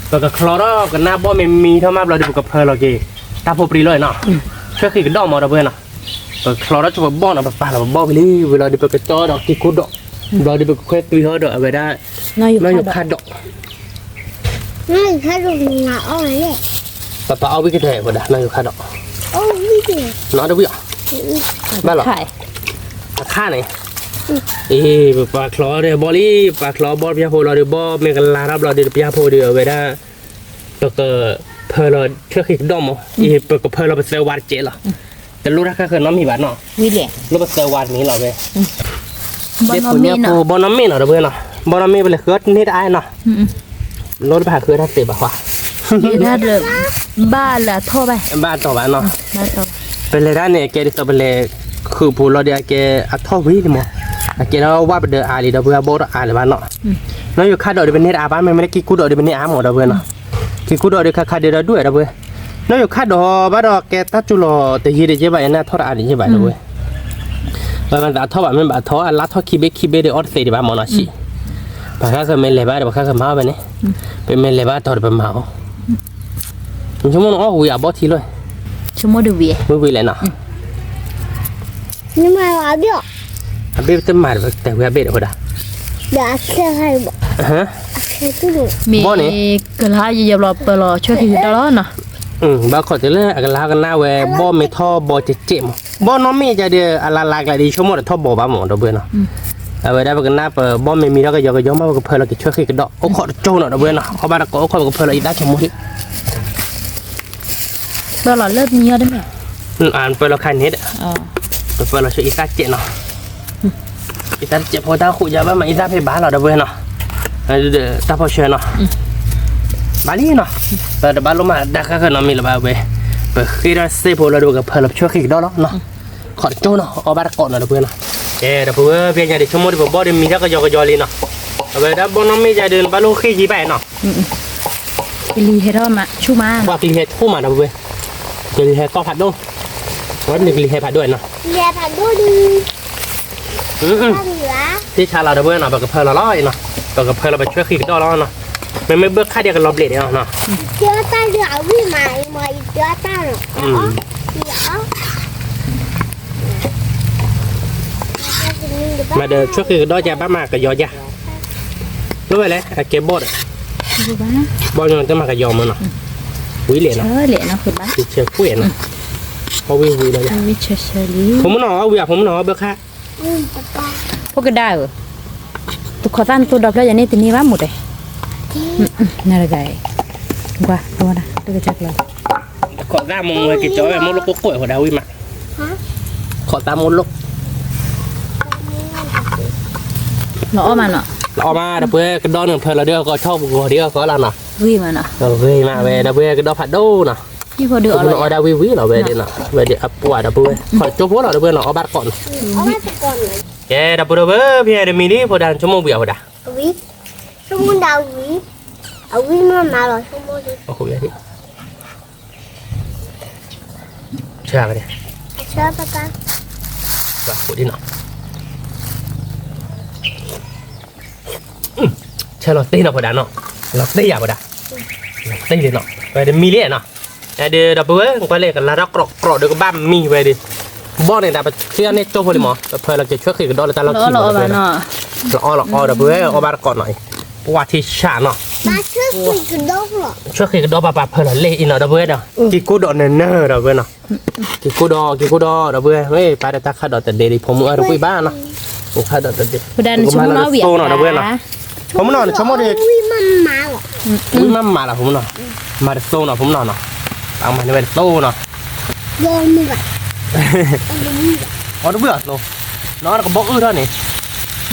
ပကချီထီၣ်ပဘီၣ်လီၤနီၤ, ပကချီထီၣ်ကနၣ်ဘီၣ်မ့ၢ်မံထီၣ်မးဘျီဒီး ပကဖၢလီၤက့ၤ တၢ်ဖိပြံလီၤနီၤ, ဆွဲဃံးကဒီးမး ဒီပုၢ်ဝဲၢ်နီၤ, ပကချီထီၣ်ဆိပဘီၣ်နီၤ, ပပာ်လီၤပဘီၣ်ဝံၤလံ ဝံၤလီၤဒီး ပကကၠီဒီးက့ၤကိၢ်ဒီး, ဘျီဒီးပကခွဲသွံထီၣ်ဒီးအဝဲဒၣ် နီၢ်ယိၤခါဒီး နီၢ်ယိၤခါဒီး ပပာ်အီၣ်ဝံၣ်ကတၢၢ်ဝဲဒၣ် နီၢ်ယိၤခါဒီး, နီၢ်တဝံၣ်အီၤ, ဘၣ်လီၤ, အခါန့ၣ်, အ့ ပပာ်ချီဒီးဘီၣ်လံ, ပပာ်ချီဘီၣ်တပျၢ်ဖိလီၤဒီး ဘီၣ်မ့ၢ်ကလၤထီၣ်ဘျီဒီးတပျၢ်ဖိဒီး အဝဲဒၣ် ပကဖၢလီၤဆွဲဃံးကဒီးမး, အ့ ပကဖၢလီၤပသၢဝါတကဲးလီၤ, တလိၣ်တၢ်ဃၣ်ဃၢၤနီတမံၤဘၣ်နီၤ, လိၣ်ပသၢဝါတမံၤလီၤဝဲ ဘီၣ်နီၢ်မ့ၢ်နီၤ ဒီပုၢ်ဝဲၢ်နီၤ, ဘီၣ်နီၢ်မ့ၢ်ပလဲၤဃုန့ၢ်တအါနီၤ, လိၣ်တဘၣ်ဃုတၢ်သ့ဘၣ်ဃီ, ဘၣ်လၢအထီၣ်ဘၣ်, ဘၣ်တီၤဘၣ်နီၤ, ပလဲၤတၢ်န့ၣ် အကဲဒ်သိးပလဲၤဃုာ်ပူၤလီၤဒီး အကဲအထီၣ်ဝံၤန့ၣ်မး, အကဲထီၣ်ဝၣ်ပဒၢးအါလံ ဒီပုၢ်ဝဲၢ် ဘီၣ်တအါလၢၤဘၣ်နီၤ, နီၢ်ယိၤခါဒီးဒီးပန့ၢ်တအါဘၣ် မ့မ့ၢ်လၢက့ၤကူၣ်ဒီးဒီးပန့ၢ်အါမး ဒီပုၢ်ဝဲၢ်နီၤ, က့ၤကူၣ်ဒီးဒီးခါခါဒီးဒီးဒွဲၣ် ဒီပုၢ်ဝဲၢ် နီၢ်ယိၤခါဒီးဘၣ်ဒီးကဲတၢ်ကၠူလီၤတယံာ်တယဲၢ်ဘၣ် ယန့ၣ်အထီၣ်တအါတယဲၢ်ဘၣ် ဒီပုၢ်ဝဲၢ်, ဘၣ်မၤသးအထီၣ်ဘၣ်မ့ၢ်ဘၣ်ထီၣ် အလါထီၣ်ခံဘ့ၣ်ခံဘ့ၣ်ဒီးအီၣ်တသ့ဒံးဘၣ်မးနီၤဆံး, ပှၤဃၣ်ဃၢၤမ့ၢ်လဲၤဘၣ်ဒီးပှၤဃၣ်ဃၢၤမၤအီၣ်ဝဲန့ၣ်, ပမ့ၢ်လဲၤဘၣ်တီၤဒီးပမၤအီၣ်, ဆိကမိၣ်နအီၣ်ဝံၤအဘီၣ်ထံလီၤ, ဆိကမိၣ်ဒ်ဝံၤ, ဝံၤဝံၤလဲၣ်နီၤ အဘ့ၣ်ပတမၤဒီးပတဲဝဲအဘ့ၣ်ဒီးဝဲဒၣ်, ဘီၣ်န့ၣ်, ကလါယယဘျီပၢလီၤဆွဲဃံးကဒီးလီၤနီၤ, ဘၣ်ခိးတုၤလၢအကလါကနၣ်ဝဲ ဘီၣ်မ့ၢ်ထီၣ်ဘီကဲးကဲးမး, ဘီၣ်နီၢ်မ့ၢ်ကဒီး အလါလါကျါဒီး ယဆိကမိၣ်ဒီးထီၣ်ဘီဘၣ်မး ဒီပုၢ်ဝဲၢ်နီၤ, အဝဲဒၣ်ပကနၣ်ပဘီၣ်မ့ၢ်မံထီၣ်ကယီကယီမး ပကဖၢလီၤက့ၤဆွဲဃံးကဒီး အိၣ်ခိးတကၠိနီၤ ဒီပုၢ်ဝဲၢ်နီၤ, အီၣ်ဘၣ်တကိးအိၣ်ခိး ပကဖၢလီၤအံသၣ်ဆိကမိၣ်ဒံး ပၢလီၤလၢမံအီၤတမ့ၢ်, ပၢလီၤခါန့ၣ်ဒီး, ပၢလီၤဆိအံသၣ်ကဲးနီၤ, အံသၣ်တကဲးဖိတၢ်ဃိးယါဘၣ်မး အံသၣ်ဖဲဘၣ်လီၤ ဒီပုၢ်ဝဲၢ်နီၤ, တၢ်ဖီၣ်ဆှၢနီၤ, ဘၣ်လံနီၤ, ပတဘၣ်လိၣ်မးတၢ်ဃၣ်ဃၢၤနီတမံၤလၢၤဘၣ်ဝဲ, ပဃ့ထီၣ်စ့ဖိလီၤဒီး ပကဖၢလီၤဆွဲဃံးကဒီးလီၤနီၤ, ခိးတကၠိနီၤ အီၣ်ဘၣ်တကိးနီၤ ဒီပုၢ်ဝဲၢ်နီၤ, ကဲ ဒီပုၢ်ဝဲၢ် ဖဲညါဒီး ဆိကမိၣ်ဒီးပဘီၣ်ဒီးမံထီၣ်ကယီကယီလံနီၤ, အဝဲဒၣ်ဘီၣ်နီၢ်မ့ၢ်ယါဒီး နဘၣ်လိၣ်ဃ့ယံဘၣ်နီၤ ကလံၤဟဲထီၣ်မး ဆူၣ်မး, ပှၤကလံၤဟဲဆူၣ်မး ဒီပုၢ်ဝဲၢ်, ကလံၤဟဲကီၢ်ဖးဒိၣ်, ဝဲန့ၣ်ကလံၤဟဲဖးဒိၣ်နီၤ, သ့ၣ်ဆါလီၤ ဒီပုၢ်ဝဲၢ်နီၤ ပကဖၢလီၤလီၤနီၤ, ပကဖၢလီၤပဆွဲဃံးကဒီးလီၤနီၤ, မ့မ့ၢ်ဘၢၣ်ခါဒီးကလီၤဘျဲးဒီးနီၤ, မ့ၢ်ဒီးဆွဲဃံးကဒီးကဘၣ်မၤကယီယါ လိၣ်ဝဲလဲၣ် အကဲဘီၣ်ဒီး, ဘီၣ်ညီတမၤကယီမးနီၤ, ဝံၤလဲၣ်နီၤ, ဆဲးကွံာ်နီၤ, အီၣ်ဝံၤဝံၤလီၤယါ, ဖိမုၣ်နီၤ အီၣ်ဝံၤ အဖိမုၣ်နီၤ အီၣ်ဘၢၣ်ခါ, ဖိကဒါဧၢ, တခိးသၣ်နသိဒီဖျၢၣ်ယၤန့ၣ်တန့ၢ်ဘၣ်မူတဲ, နတဂၤအံၤ, ကွၢ် တခိးသၣ်မိၢ်ဝဲက့ၤကၠီဝဲမိၢ်လိၣ်ကိၣ်ကိၣ်ဝဲဒၣ်ဝံၣ်မး, ခိးသၣ်မိၢ်လိၣ်, လီၤအီၣ်မးနီၤ, လီၤအီၣ်မး ဒီပုၢ်ဝဲၢ်ကဒီးန့ၣ် ဖၢလီၤဒုးအကီၢ်ဆီပူၤဂီၤဒုးအကီၢ်လီၤနီၤ, ဂ့ၤမးနီၤ, ဂ့ၤမးဝဲ ဒီပုၢ်ဝဲၢ်ကဒီးဖးဒိၣ်နီၤ, အီၣ်ဒၣ်ဝံၣ်ဝံၣ်လီၤဝဲဒၣ်နီၤ, ဝဲဒၣ်အပှၢ်ဒီပုၢ်ဝဲၢ် ခိးကၠိဖိလီၤ ဒီပုၢ်ဝဲၢ်နီၤ အီၣ်ဘၣ်တကိးနီၤ, ကဲ ဒီပုၢ်ဝဲၢ် ဖဲတမံၤလံ ဖိဒါဆိကမိၣ်ဝံၤအဝဲဒၣ် ဆိကမိၣ်ဒၣ်ဝံၤ, အဝံၣ်မ့ၢ်မၤလီၤဆိကမိၣ်ဒံး, အဃိယဒံး, ဆၢကဒဲး, ဆၢဃိးဒံးနီၤ, ဆၢလီၤတ့ၢ်နီၤဖိဒါနီၤ, လီၤတ့ၢ်ယၤဖိဒါ, လီၤတ့ၢ်လံနီၤ, ဝဲတမံၤလံနီၤ, ဒီးဒီပုၢ်ဝဲၢ် ကွၢ်လၢကလါထီၣ်ကြီကြီဒီးကဘၣ်မံဝဲဒီး, ဘီၣ်န့ၣ် တၢ်ပသ့ၣ်န့ၢ်ကၠိဖိလံမး ပဖၢလီၤက့ၤဆွဲဃံးကဒီးလၢတၢ်လီၢ်ခံမး လီၤအီၣ်လီၤအီဒီပုၢ်ဝဲၢ် အီၣ်ဘၣ်တကိးနီၤအံၤ, ပှၢ်ထံဆးနီၤ, ဆှၢဃ့ၢ်ကဒီးပှၤပာ်ဖၢလီၤလဲၣ်အံၤနီၤ ဒီပုၢ်ဝဲၢ်နီၤ, က့ၤကူၣ်ဒီးနၢၤနၢၤ ဒီပုၢ်ဝဲၢ်နီၤ, က့ၤကူၣ်ဒီး က့ၤကူၣ်ဒီး ဒီပုၢ်ဝဲၢ်, ပၢ်ဒီးတၢ်ခးဒီးတဒဲးဒံး ဖိမုၣ်အၢတကွံၣ်ဘၣ်နီၤ, က့ၤကူၣ်ဒီးတဒဲး, ကမၤလီၤတသိနီၤ ဒီပုၢ်ဝဲၢ်နီၤ, ဖိမုၣ်နီၤ နဆိကမိၣ်ဒီး ဝံၣ်မးမးလီၤ ဖိမုၣ်နီၤ, မၤတသိနီၤ ဖိမုၣ်နီၤနီၤ, ပမၤန့ၢ်ဝဲတသိနီၤ, အီတဝံၣ်အသိ, နီၤတကဘီအုၣ်ထီၣ်န့ၣ်,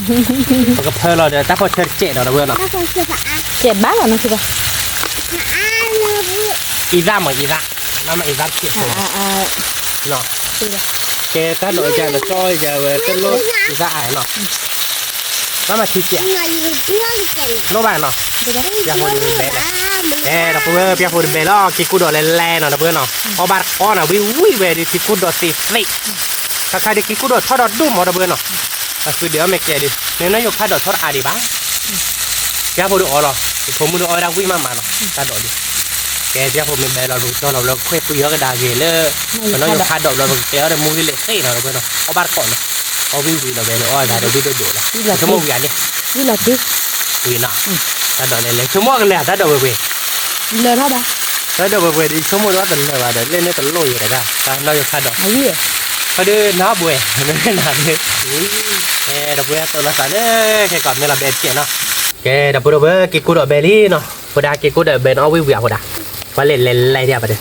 ပကဖၢလီၤဒီးတၢ်ဖီၣ်ဆၢတစဲးနီၤ ဒီပုၢ်ဝဲၢ်နီၤ, စဲးဘၣ်လီၤနီၤ အံသၣ်မ့ၢ်အံသၣ်, မ့ၢ်မ့ၢ်အံသၣ်တစဲးဖိ, ကဲတၢ်ဒိးယၤနစီယၤဝဲ တလိၣ်အံသၣ်အါနီၤ, ဘၣ်မၤထံစဲး, လိၣ်ဘၣ်နီၤ, ပျၢ်ဖိတဘဲ, အဲ ဒီပုၢ်ဝဲၢ် ပျၢ်ဖိတဘဲလီၤ က့ၤကူၣ်ဒီးလဲၤလဲၤနီၤ ဒီပုၢ်ဝဲၢ်နီၤ, အီၣ်ဘၣ်တကိးနီၤ ဝံၣ်ဝံၣ်ဝဲဒီး က့ၤကူၣ်ဒီးသ့သ့, ခါခါဒီးက့ၤကူၣ်ဒီးထီၣ်ဒီးဒိၣ်မး ဒီပုၢ်ဝဲၢ်နီၤ, အဃုဒုးအီၣ်မ့ၢ်ကဲဒီး နနီၢ်ယိၤခါဒီးဆီတအါဒံးဘၣ် ပျၢ်ဖိဒီးအီလီၤ, ဖိမုၣ်ဒီးအီဝဲဒၣ်ဝံၣ်မးမးနီၤ တၢ်ဒိးဒုး, ကဲပျၢ်ဖိမ့ၢ်ဘဲလီၤ ပကတီၢ်လီၤ ပလၢခွဲၣ်ပှံၤအီၤကဒါက့ၤလၢ, ပနီၢ်ယိၤခါဒီးဘျီ ပကကျဲအီၤဒီးမူဂံၢ်လဲၤဃ့နီၤ ဒီပုၢ်ဝဲၢ်နီၤ, အီၣ်ဘၣ်တကိးနီၤ, အီဝံၣ်ဝံၣ်လီၤဝဲန့ၣ် အီၣ်သးဒီးဝံၣ်ဒိၣ်ဒိၣ်လီၤ, ဆိကမိၣ်ဝံၤဧါန့ၣ်, ဝံၤနီၤ, တၢ်ဒိးလဲၤလဲၤ ဆိကမိၣ်ကလဲၤတၢ်ဒိးဝဲပှဲၤ, လၢထီၣ်ဘၣ်, တၢ်ဒိးဝဲပှဲၤဒီး ဆိကမိၣ်ဒီးတလၢာ်ဘၣ်ဒီး လဲၣ်န့ၣ်တလိၣ်ယဲတဂၤ တၢ်နီၢ်ယိၤခါဒီး, ဖဲဒုးနၢ်ဘှဲၤ, နၢ်ဘှဲၤ, ဒီပုၢ်ဝဲၢ် တိၢ်လီၤသးလၢ ခဲကီးမ့ၢ်လီၤဘဲတကဲးနီၤ, ကဲ ဒီပုၢ်ဒီပုၢ်ဝဲၢ် က့ၤကူၣ်ဒီးဘဲလံနီၤ, ဖိဒါက့ၤကူၣ်ဒီးဘဲန့ၣ် အီၣ်ဝံၣ်ဝံၣ်အဖိဒါ, ပှၤလဲၤလဲၤလဲၤဒံးပှၤဒီး,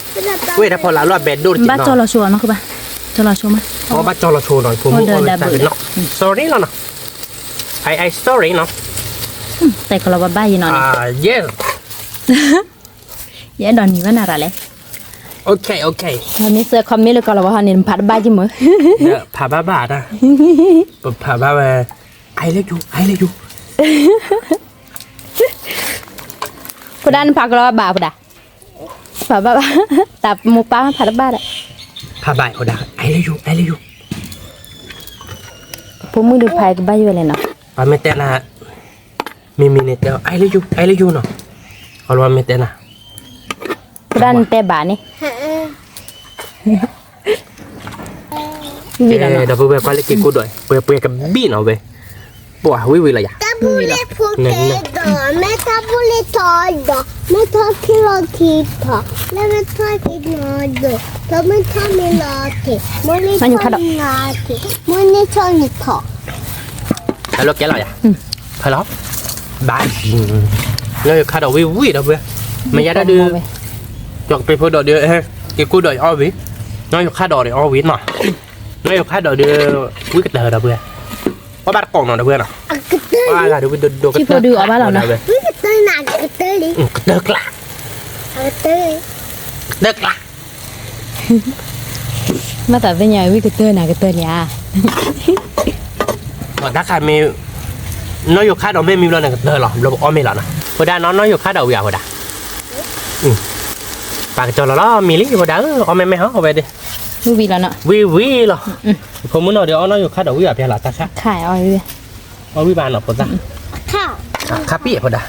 ဝဲတၢ်ဖီလာ်လီၤဘဲဒိၣ်တက့ၢ်နီၤ, ဘၣ်ကၠီလီၤဆိမး, ဘၣ်ကၠီလီၤဆိမး, အီၣ်ဘၣ်ကၠီလီၤဆိနီၤ ဖိမုၣ်အီၣ်ဝဲတၢ်နီၤ, sorry လီၤနီၤ, I I sorry နီၤ, တဲကလီၤဘၣ်ဘၣ်ယံၤနီၤ, yes ယအဲၣ်ဒိးနံၤဘၣ်နၤရၤလဲၣ်, okay okay, မ့ၢ်ဆှၢ comment လၢကီၢ်လီၤဝဲဟီန့ၣ် နဖးတဘၣ်က့ၤမ့ၢ်, ဖးဘၣ်ဘၣ်တၢ်, ပဖးဘၣ်ဝဲ, I love you I love you, ဖိဒါနဖးကလီၤဘၣ်ဘၣ်ဖိဒါ, ဖးဘၣ်ဘၣ်, တၢ်မိၢ်ပၢ်ဖးတဘၣ်ဒီး, ဖးဘၣ်ဖိဒါ I love you I love you, ဖိမုၣ်ဒုးဖးကဘၣ်ယိၣ်ဝဲလဲၣ်နီၤ, ပှၤမ့ၢ်တဲနၤ မ့မ့ၢ်န့ၣ်တဲ I love you I love you နီၤ, အလီၤမ့ၢ်တဲနၤ, ဖိဒါနတဲဘၣ်န့ၣ်, ဒီပုၢ်ဝဲၢ်ကွၢ်လၢက့ၤကူၣ်ဒီး ပှဲၤပှဲၤကဘံၣ်နီၤဝဲ, ပှၤဝံၣ်ဝံၣ်လီၤယၤ, တၢ်ဘူလ့ၣ်ဖိကဲဒီး မ့ၢ်တၢ်ဘူလ့ၣ်ထီဒီး မ့ၢ်ထီၣ်ထံလီၤထံထီၣ် လၢမ့ၢ်ထီၣ်ထံလီၤဒီး လၢမ့ၢ်ထီၣ်မ့ၢ်လီၤထံ မ့ၢ်န့ၢ်ထီၣ်နၤထံ မ့ၢ်န့ၢ်ထီၣ်နထီၣ်, ဟဲလီၤကဲလီၤယၤ, ဖဲလီၤ, ဘၣ်, နီၢ်ယိၤခါဒီးဝံၣ်ဝံၣ်ဒီပုၢ်ဝဲၢ်, မ့ၢ်ယၤဒၣ်ဒုး, ကၠီကပ့ၤဖိဒီးဒုး, က့ၤကူၣ်ဒီးအီၣ်ဝံၤ, နီၢ်ယိၤခါဒီးဒုးအီၣ်ဝံၤနီၤ, နီၢ်ယိၤခါဒီးဒုး, ဝံၣ်ကတၢၢ်ဒီပုၢ်ဝဲၢ်, အီၣ်ဘၣ်တကိးနီၤဒီပုၢ်ဝဲၢ်နီၤ, အီၣ်ဘၣ်တကိး, ကတၢၢ်ကျါ, ကတၢၢ်ကျါ ဘၣ်သးသ့ၣ်ညါဝံၣ်ကတၢၢ်နၤကတၢၢ်န့ၣ်ဧါ, တၢ်ခါမ့ၢ်, နီၢ်ယိၤခါဒီးမ့ၢ်မံဘျီန့ၣ်ကတၢၢ်လီၤ ဘျီပအီၣ်မ့ၤလီၤနီၤ ဖိဒါနီၤ နီၢ်ယိၤခါဒီးဝံၤဧါဖိဒါ, ပာ်ကစီၤလီၤလီၤမံၤလံဖိဒါဧၢ အီၣ်မ့ၤမ့ၢ်ဟီဝဲဒၣ်, ဝံၤလီၤနီၤ, ဝံၤဝံၤလီၤ, ဖိမုၣ်နီၤဒီးအီၣ်နီၢ်ယိၤခါဒီးဝံၤဧါဖဲလီၤတၢ်ခါ, အီၣ်ဝံၤဘၣ်နီၤဖိသၣ်, ခါပံၣ်ဖိဒါ,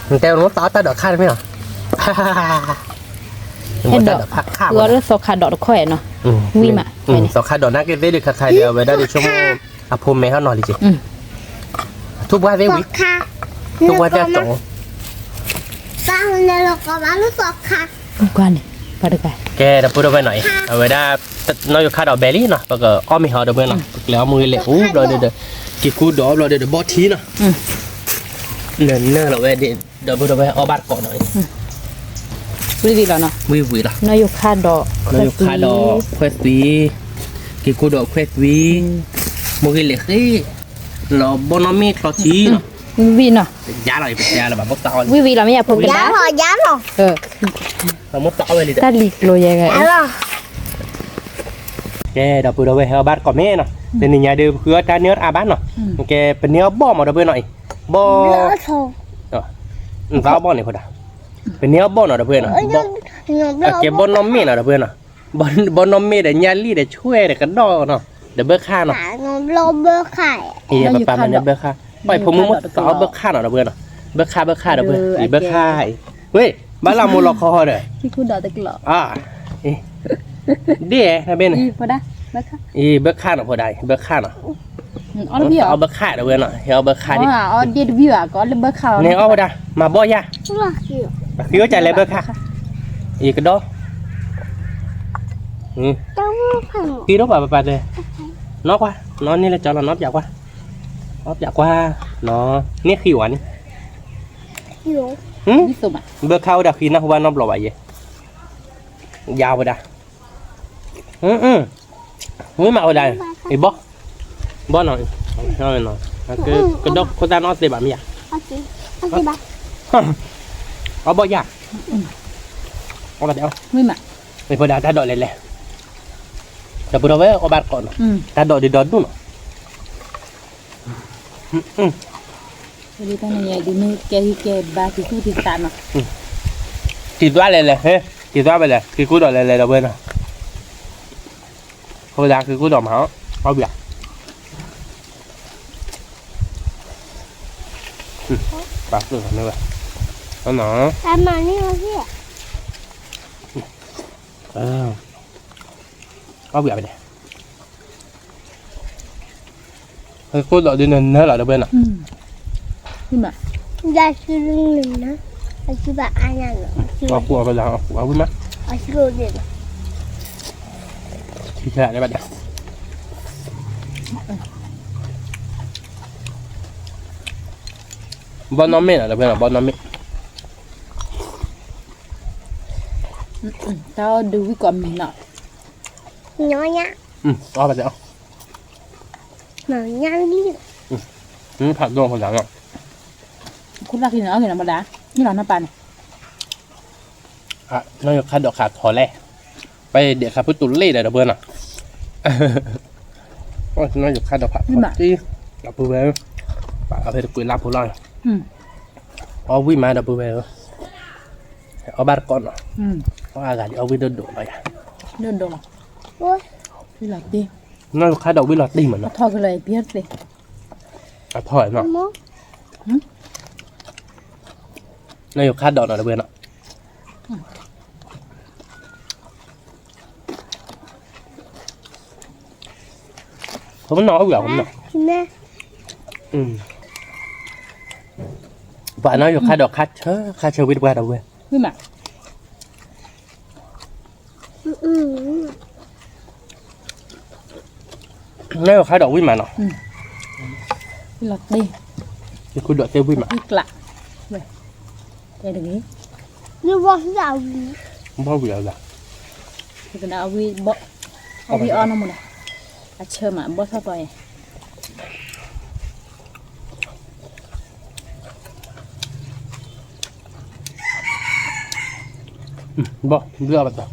နတဲဝဲတၢ်အီၣ်တၢ်ဒီးခါတမ့ၢ်လီၤ, အဲၣ်ဒိး, သီခါဒီးတခီအဲၣ်နီၤ, ဝံၤမး, သီခါဒီးနာ်က့သ့ၣ်ဒုးခါခါဒီးအဝဲဒၣ်ဒုးဆိကမိၣ်, အဖိမဲာ်ဟီၣ်နီၤလံက့ၤ, ထူၣ်ပှၢ်သ့ၣ်ဝံၤ, ထူၣ်ပှၢ်သ့ၣ်အတီၢ်, ကဲဒီပုၢ်ဒီဝဲၢ်နီၤအံၤ အဝဲဒၣ်, နီၢ်ယိၤခါဒီးဘဲလံနီၤ ပကအီၣ်မ့ၤဟီဒီပုၢ်ဝဲၢ်နီၤ ပကျဲအီၣ်မူဂ့ၤလဲၤအူဘျီဒီး, က့ၤကူၣ်ဒီးအီၣ်ဘျီဒီးဒီးဘီၣ်ထံနီၤ, နၢ်နၢ်လီၤဝဲဒၣ်, ဒီပုၢ်ဒီဝဲၢ်အီၣ်ဘၣ်တကိးနီၤအံၤ, ဝံၤဝံၤလီၤနီၤ, ဝံၤဝံၤလီၤ, နီၢ်ယိၤခါဒီး, နီၢ်ယိၤခါဒီးခွဲးသွံၣ်, က့ၤကူၣ်ဒီးခွဲးသွံၣ်, မူဂ့ၤလဲၤဃ့, လီၤဘီၣ်နီၢ်မ့ၣ်ချီထံနီၤ, ဝံၤဝံၤနီၤ, ယါလီၤ, ဝံၤဝံၤလီၤမ့ၢ်ယဖိကဒါ, ယါလီၤ, ယါလီၤ, တၢ်လံၤကျိၤယဲ, ကဲဒီပုၢ်ဒီဝဲၢ်ဟဲအီၣ်ဘၣ်တကိးမ့ၢ်နီၤ, တနံၤညါဒုးပဃုအီၣ်တၢ်န့ၢ်အီၣ်တအါဘၣ်နီၤ, ကဲပန့ၢ်အီၣ်ဘီၣ်မးဒီပုၢ်ဝဲၢ်နီၤအံၤ, ဘီၣ်, သးအီၣ်ဘီၣ်န့ၣ်ဖိဒါ, ပန့ၢ်အီၣ်ဘီၣ်နီၤဒီပုၢ်ဝဲၢ်နီၤ, ကဲဘီၣ်နီၢ်မ့ၣ်နီၤဒီပုၢ်ဝဲၢ်နီၤ, ဘီၣ်နီၢ်မ့ၣ်ဒီးညၣ်လံၣ်ဒီးဆွဲဒီးကဒီၣ်နီၤ, ဒီးဘၢခၣ်နီၤ, ပပာ်မၤန့ၢ်ဘၢခၣ်, ပှၤဖိမုၣ်မိၢ်သးအီၣ်ဘၢခၣ်နီၤဒီပုၢ်ဝဲၢ်နီၤ, ဘၢခၣ်ဘၢခၣ်ဒီပုၢ်ဝဲၢ်, ဘၢခၣ်အံၤ, ဝ့ၢ်, ဘၣ်လၢမိၢ်လီၤခီဟီဒီး ဒ်, ဘၢခၣ်နီၤဖိဒါ, ဘၢခၣ်နီၤ, အီၣ်တဘံၣ်အီၤ အီၣ်ဘၢခါဒီးဝဲနီၤ, ဟဲအီၣ်ဘၢခါဒံး, အီၣ်ဒ့တဘံၣ်ဘၣ် ကအီၣ်လၢဘၢခါအီၤန့ၣ် အီၣ်ဝဲဒၣ် မၤဘီၣ်ယၤ, ဃံအိၣ်ကလဲၤဘၢခါ, ယကဒီး, ဃံဒိၣ်ပာ်ပပာ်တဲ, နီၢ်ကွၢ်, နီၢ်န့ၢ်လၢကၠီလီၤ နီၢ်ပၠးကွၢ်, နီၢ်ပၠးကွၢ်, နီၢ်န့ၢ်ဃံဝဲန့ၣ်, ဘၢခါဝဲဒၣ်ဃံနၢ်ဟူဘၣ်နီတဘျီဘၣ်ယဲ, ယၤဝဲဒၣ် ဝံမးဝဲဒၣ်, အံၤဘီၣ်, ဘီၣ်နီၤ, ကဒီးခိၣ်သၣ်နီၣ်သ့ဘၣ်မ့ၢ်ယၤ, အီၣ်ဘီၣ်ယၤ, အံၤဖဲဒၣ်တၢ်ဒိးလဲၤလဲၤ, ဒီပုၢ်ဒီဝဲၢ်အီၣ်ဘၣ်တကိးနီၤ, တၢ်ဒိးဒုးဒီဒူၣ်နီၤ ကဲကဲဘါကံၤသူၣ်ကံၤသးနီၤ, ကံၤသွါလဲၤလဲၤ, ကံၤသွါဝဲလဲၤ ကံၤကူၣ်ဒီးလဲၤလဲၤဒီးဝဲနီၤ, အဝဲဒၣ်ကံၤကူၣ်ဒီးမၤအီၣ်ဘၣ်, ပာ်သူၣ်မၤန့ၢ်ဝဲ, နီၤ, အီၣ်ဘၣ်ဝဲလဲၣ် ဟဲကိၣ်ဒီးဒ်နနၢလီၤဒီးဘၣ်နီၤ, အီၣ်ကူၣ်အီၣ်ကလၤအီၣ်ကူၣ်အီၣ်ဝံၣ်မး, ထံဆဲးန့ၣ်ဘၣ်ဒီး, ဘီၣ်နီၢ်မ့ၢ်နီၤဒီးဘၣ်နီၤ ဘီၣ်နီၢ်မ့ၢ်, တၢ်အီၣ်ဒုးဝံၣ်ကိးမံၤနီၤ, အီၣ်ဘၣ်တဲအီၣ် ဖးဒိၣ်ဖိဒၣ်နီၤ, ခိၣ်သၣ်ခံန့ၣ်အီၣ်က့ၤနီၤမဒၣ်, မ့ၢ်လီၤနီၢ်ပၢ်န့ၣ်, နီၢ်ယိၤခါဒီးခးထီၣ်လဲၣ်, ပှၤဒဲးခးဖုတူာ်လ့ၣ်ဒီးဒီပုၢ်ဝဲၢ်နီၤ, နီၢ်ယိၤခါဒီးခးထီၣ်တံၢ်, ဒီပုၢ်ဝဲၢ်, ပာ်အီၣ်ဖဲတကွံာ်လါဖိလီၤ, အီၣ်ဝံၣ်မးဒီပုၢ်ဝဲၢ်ဧၢ, အီၣ်ဘၣ်တကိးနီၤ, အီၣ်အဂၤဒ်အီၣ်ဝံၣ်ဒိၣ်ဒိၣ်လီၤယၤ, ဒိၣ်ဒိၣ်လီၤ, နီၢ်ယိၤခါဒီးဝံၣ်လီၤတံၢ်မးနီၤ, အထီၣ်ကလၢၤပျဲတသ့, အထီၣ်နီၤ နီၢ်ယိၤခါဒီးနီၤတဝဲနီၤ, ခိၣ်မနီၤအီၣ်ဝံၤအီၤ, ပှၤနီၢ်ယိၤခါဒီးခါဆၢ ခါဆၢဝံၤတပှၢ်ဒီးဝဲ, နီၢ်ယိၤခါဒီးဝံၣ်မးနီၤ, လီၤတ့, ယခိၣ်ဒီးတဲဝံၣ်မး, တဲတဂ့ၤ, ဘီၣ်ဝံၤအီၤ, ကနၣ်အဝံၣ်ဘီၣ်, အဝံၣ်အီၣ်နီၢ်မူဒါ, အဆၢမး ဘီၣ်ထီၣ်တီၤအံၤ ဘီၣ်ဘျုးအီၤဘၣ်တၢ်,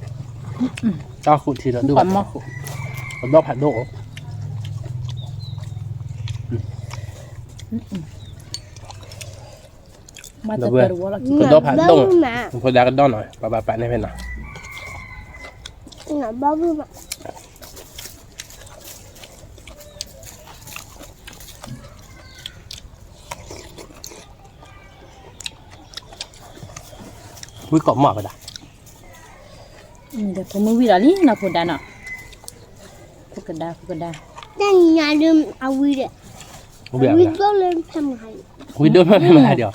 တၢ်ဃုထံဒီးဒုၣ်, ပဒီဖးဒိၣ်, ပဒီဖးဒိၣ်, ဖိဒါကဒီနီၤ ပဘၣ်ပာ်န့ၢ်ဖဲနီၤ ဝံၣ်ကိးမးဝဲဒၣ်, ဖိမုၣ်ဝံၣ်ဒီးလံနီၤ ဖိဒါနီၤ, ဖိကဒါ ဖိကဒါ, တၢ်ညါလၢအဝံၣ်ဒီး, ဝံၣ်ဒိၣ်လၢဖဲမဟါ, ဝံၣ်ဒိၣ်ဖဲမဟါဒီး,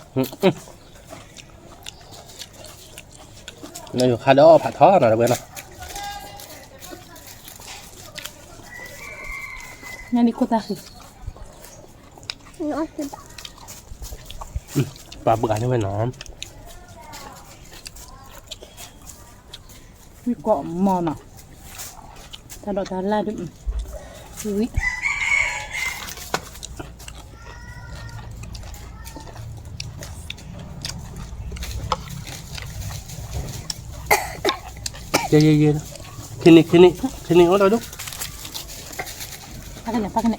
နယိၤခါဒီးဖးထီနီၤတဝဲနီၤ, နဒံခိၣ်သၣ်ဃံ ပှၤဘှၤန့ၢ်ဝဲနီၤ, ဝံၣ်ကိးမးနီၤ, တၢ်ဒိးတၢ်လၢ်ဒုး, ဝံၣ် ယဲယဲယဲ, ခံနံၣ် ခံနံၣ် ခံနံၣ်အိၣ်ဒီးဒိၣ်, ဖးကနဲၣ် ဖးကနဲ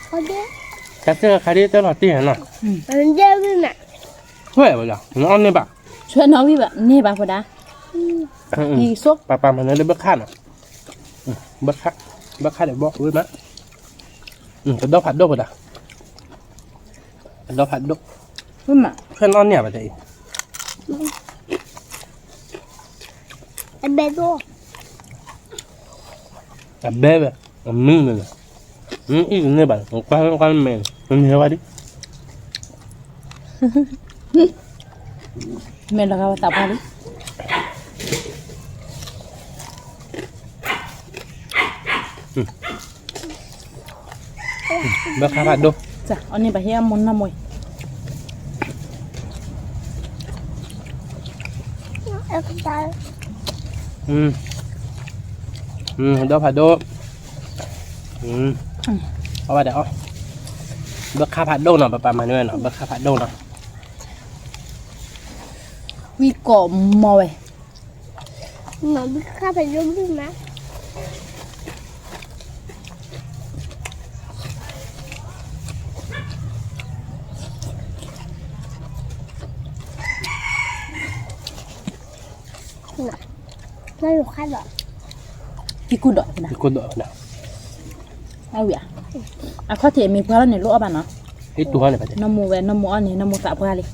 ၣ် တၢ်စ့ၢ်ကီးခါဒ်တၢ်လီၤတံၢ်နီၤ, ဝဲၢ်ဝဲလီၤ နအီၣ်န့ၢ်ဘၣ်, ဆွဲနီၤဝံၤဘၣ် န့ၢ်ဘၣ်ဖိဒါ, ပၢ်ပၢ်မၤနၢၤလၢဘၢခၣ်နီၤ, ဘၢခၣ်, ဘၢခၣ်ဒီးဘီၣ်ဝဲမး, ကဒီဖးဒိၣ်ဖိဒါ, ကဒီဖးဒိၣ်, ဆွဲနီၤန့ၢ်ဘၣ်တအံၤ န အဘဲဒိၣ်, အဘဲဝဲ, အမုၢ်န့ၣ်, အံၤတန့ၢ်ဘၣ်, ကွၢ်ကွၢ်မဲာ်, နဟဲဝဲဒၣ်, မဲာ်လီၤဂာ်ဝဲသးပှၢ်လံ. ဘၣ်ခါဖးဒိၣ်, အန့ၣ်ဘၣ်ဟဲအမိၢ်နီၢ်မိၢ်, ဒိၣ်ဖးဒိၣ်, အီၣ်ဘၣ်ဒီးအီၣ်, ဘၣ်ခါဖးဒိၣ်နီၤ, ပပာ်မၤန့ၢ်ဝဲနီၤ, ဘၣ်ခါဖးဒိၣ်နီၤ, ဝံကိးမီၤဝဲ မၤဘုခါဖးဒိၣ်ဘုမး, နယိၤခါဒီး, က့ၤကူၣ်ဒီး, က့ၤကူၣ်ဒီး, အဝံၤဧါ, အခီၣ်ထံးမ့ၢ်ပှၢ်လီၤန့ၣ် လိၣ်အီၣ်ဘၣ်နီၤ, နီၢ်မိၢ်ဝဲ နီၢ်မိၢ်အီၣ်န့ၣ် နီၢ်မိၢ်သးပှၢ်လံ,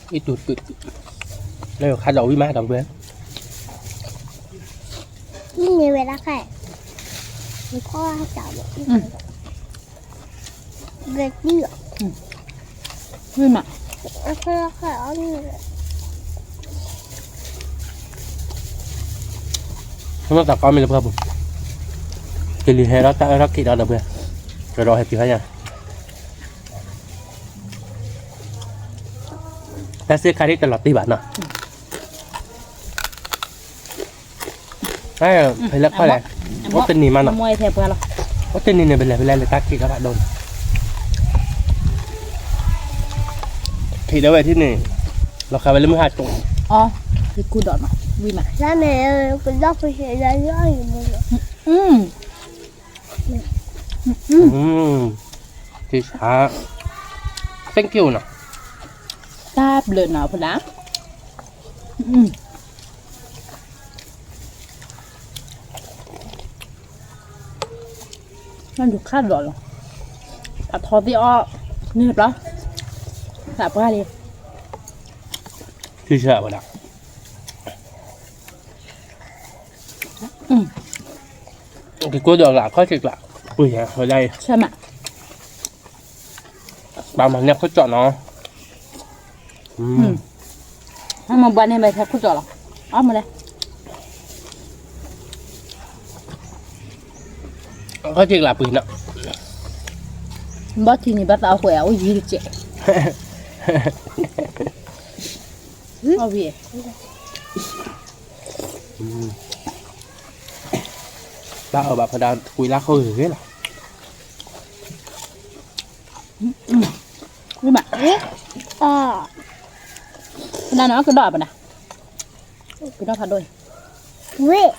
အ့ၣ်တူၢ်, လၢခါဒီးဝံၣ်မးဒီးပှဲၤ, ဝံၣ်န့ၢ်ဝဲဒၣ်ခါ, ဝံၣ်မး, မ့ၢ်သးကီမ့ၢ်လၢပှၢ်ပူၤ, ကလံၤဟဲဒီးတၢ်အၢထီၣ်က့ၤဒီးဒီးပှဲၤ, ကဒီးဟဲတုၤခါယၤ တၢ်စ့ၢ်ခါဒ်တလီၤတံၢ်ဘၣ်နီၤ, ဖဲလဲၣ်ခီလဲၣ်, အိၣ်တနံၤမးနီၤ, အိၣ်တနံၤန့ၣ် ပလဲၤဖဲလဲၣ်လၢတၢ်ခံးဒီးဖးဒိၣ်န့ၣ်, ခံးဒီးဝဲထံၣ်န့ၣ်, လီၤဃာ်ဝဲလၢမုၢ်ဟါတိၢ်, အီၣ်, ယကူၣ်ဒီးနီၤ, ဝံၣ်မး, လၢန့ၣ်, ကဒီးဖဲလဲၣ်လၢအံၤမးနီၤ, ထံဆါ, thank you နီၤ, တၢ်ဘျုးနီၤဖိဒၣ်, နဒုးခါဒီးလီၤ, အထီသ့ၣ်အီၣ်, န့ၣ်ဘျီ, သးပှၢ်လံ, ထံဆါဝဲဒၣ် က့ၤကိၢ်ဒီးလၢအခီၣ်ထံးကျါ, ပှ့ၤယၤဝဲဒၣ်အံၤ, ဆၢမး, ပာ်မၤန့ၢ်ခိၣ်ကၠီနီၤ, အမ့ၢ်ဘှါန့ၢ်ဘၣ်ထဲခိၣ်ကၠီလီၤ, အမ့ၢ်လဲၣ်, အခီၣ်ထံးကျါပှ့ၤနီၤ, ဘီထံန့ၣ်ဘၣ်သးအဃိအိၣ်ယံၤတကဲး, အဝံၤ ဘၣ်အီၣ်ဘၣ်ဖဲဒၣ်ကွံာ်လၢခိၣ်ဂ့ၤဂ့ၤလီၤ, ဝံၣ်မး, ဖဲဒၣ်န့ၣ် ကဒီးပဒၣ်, ကဒီးဖးဒိၣ်,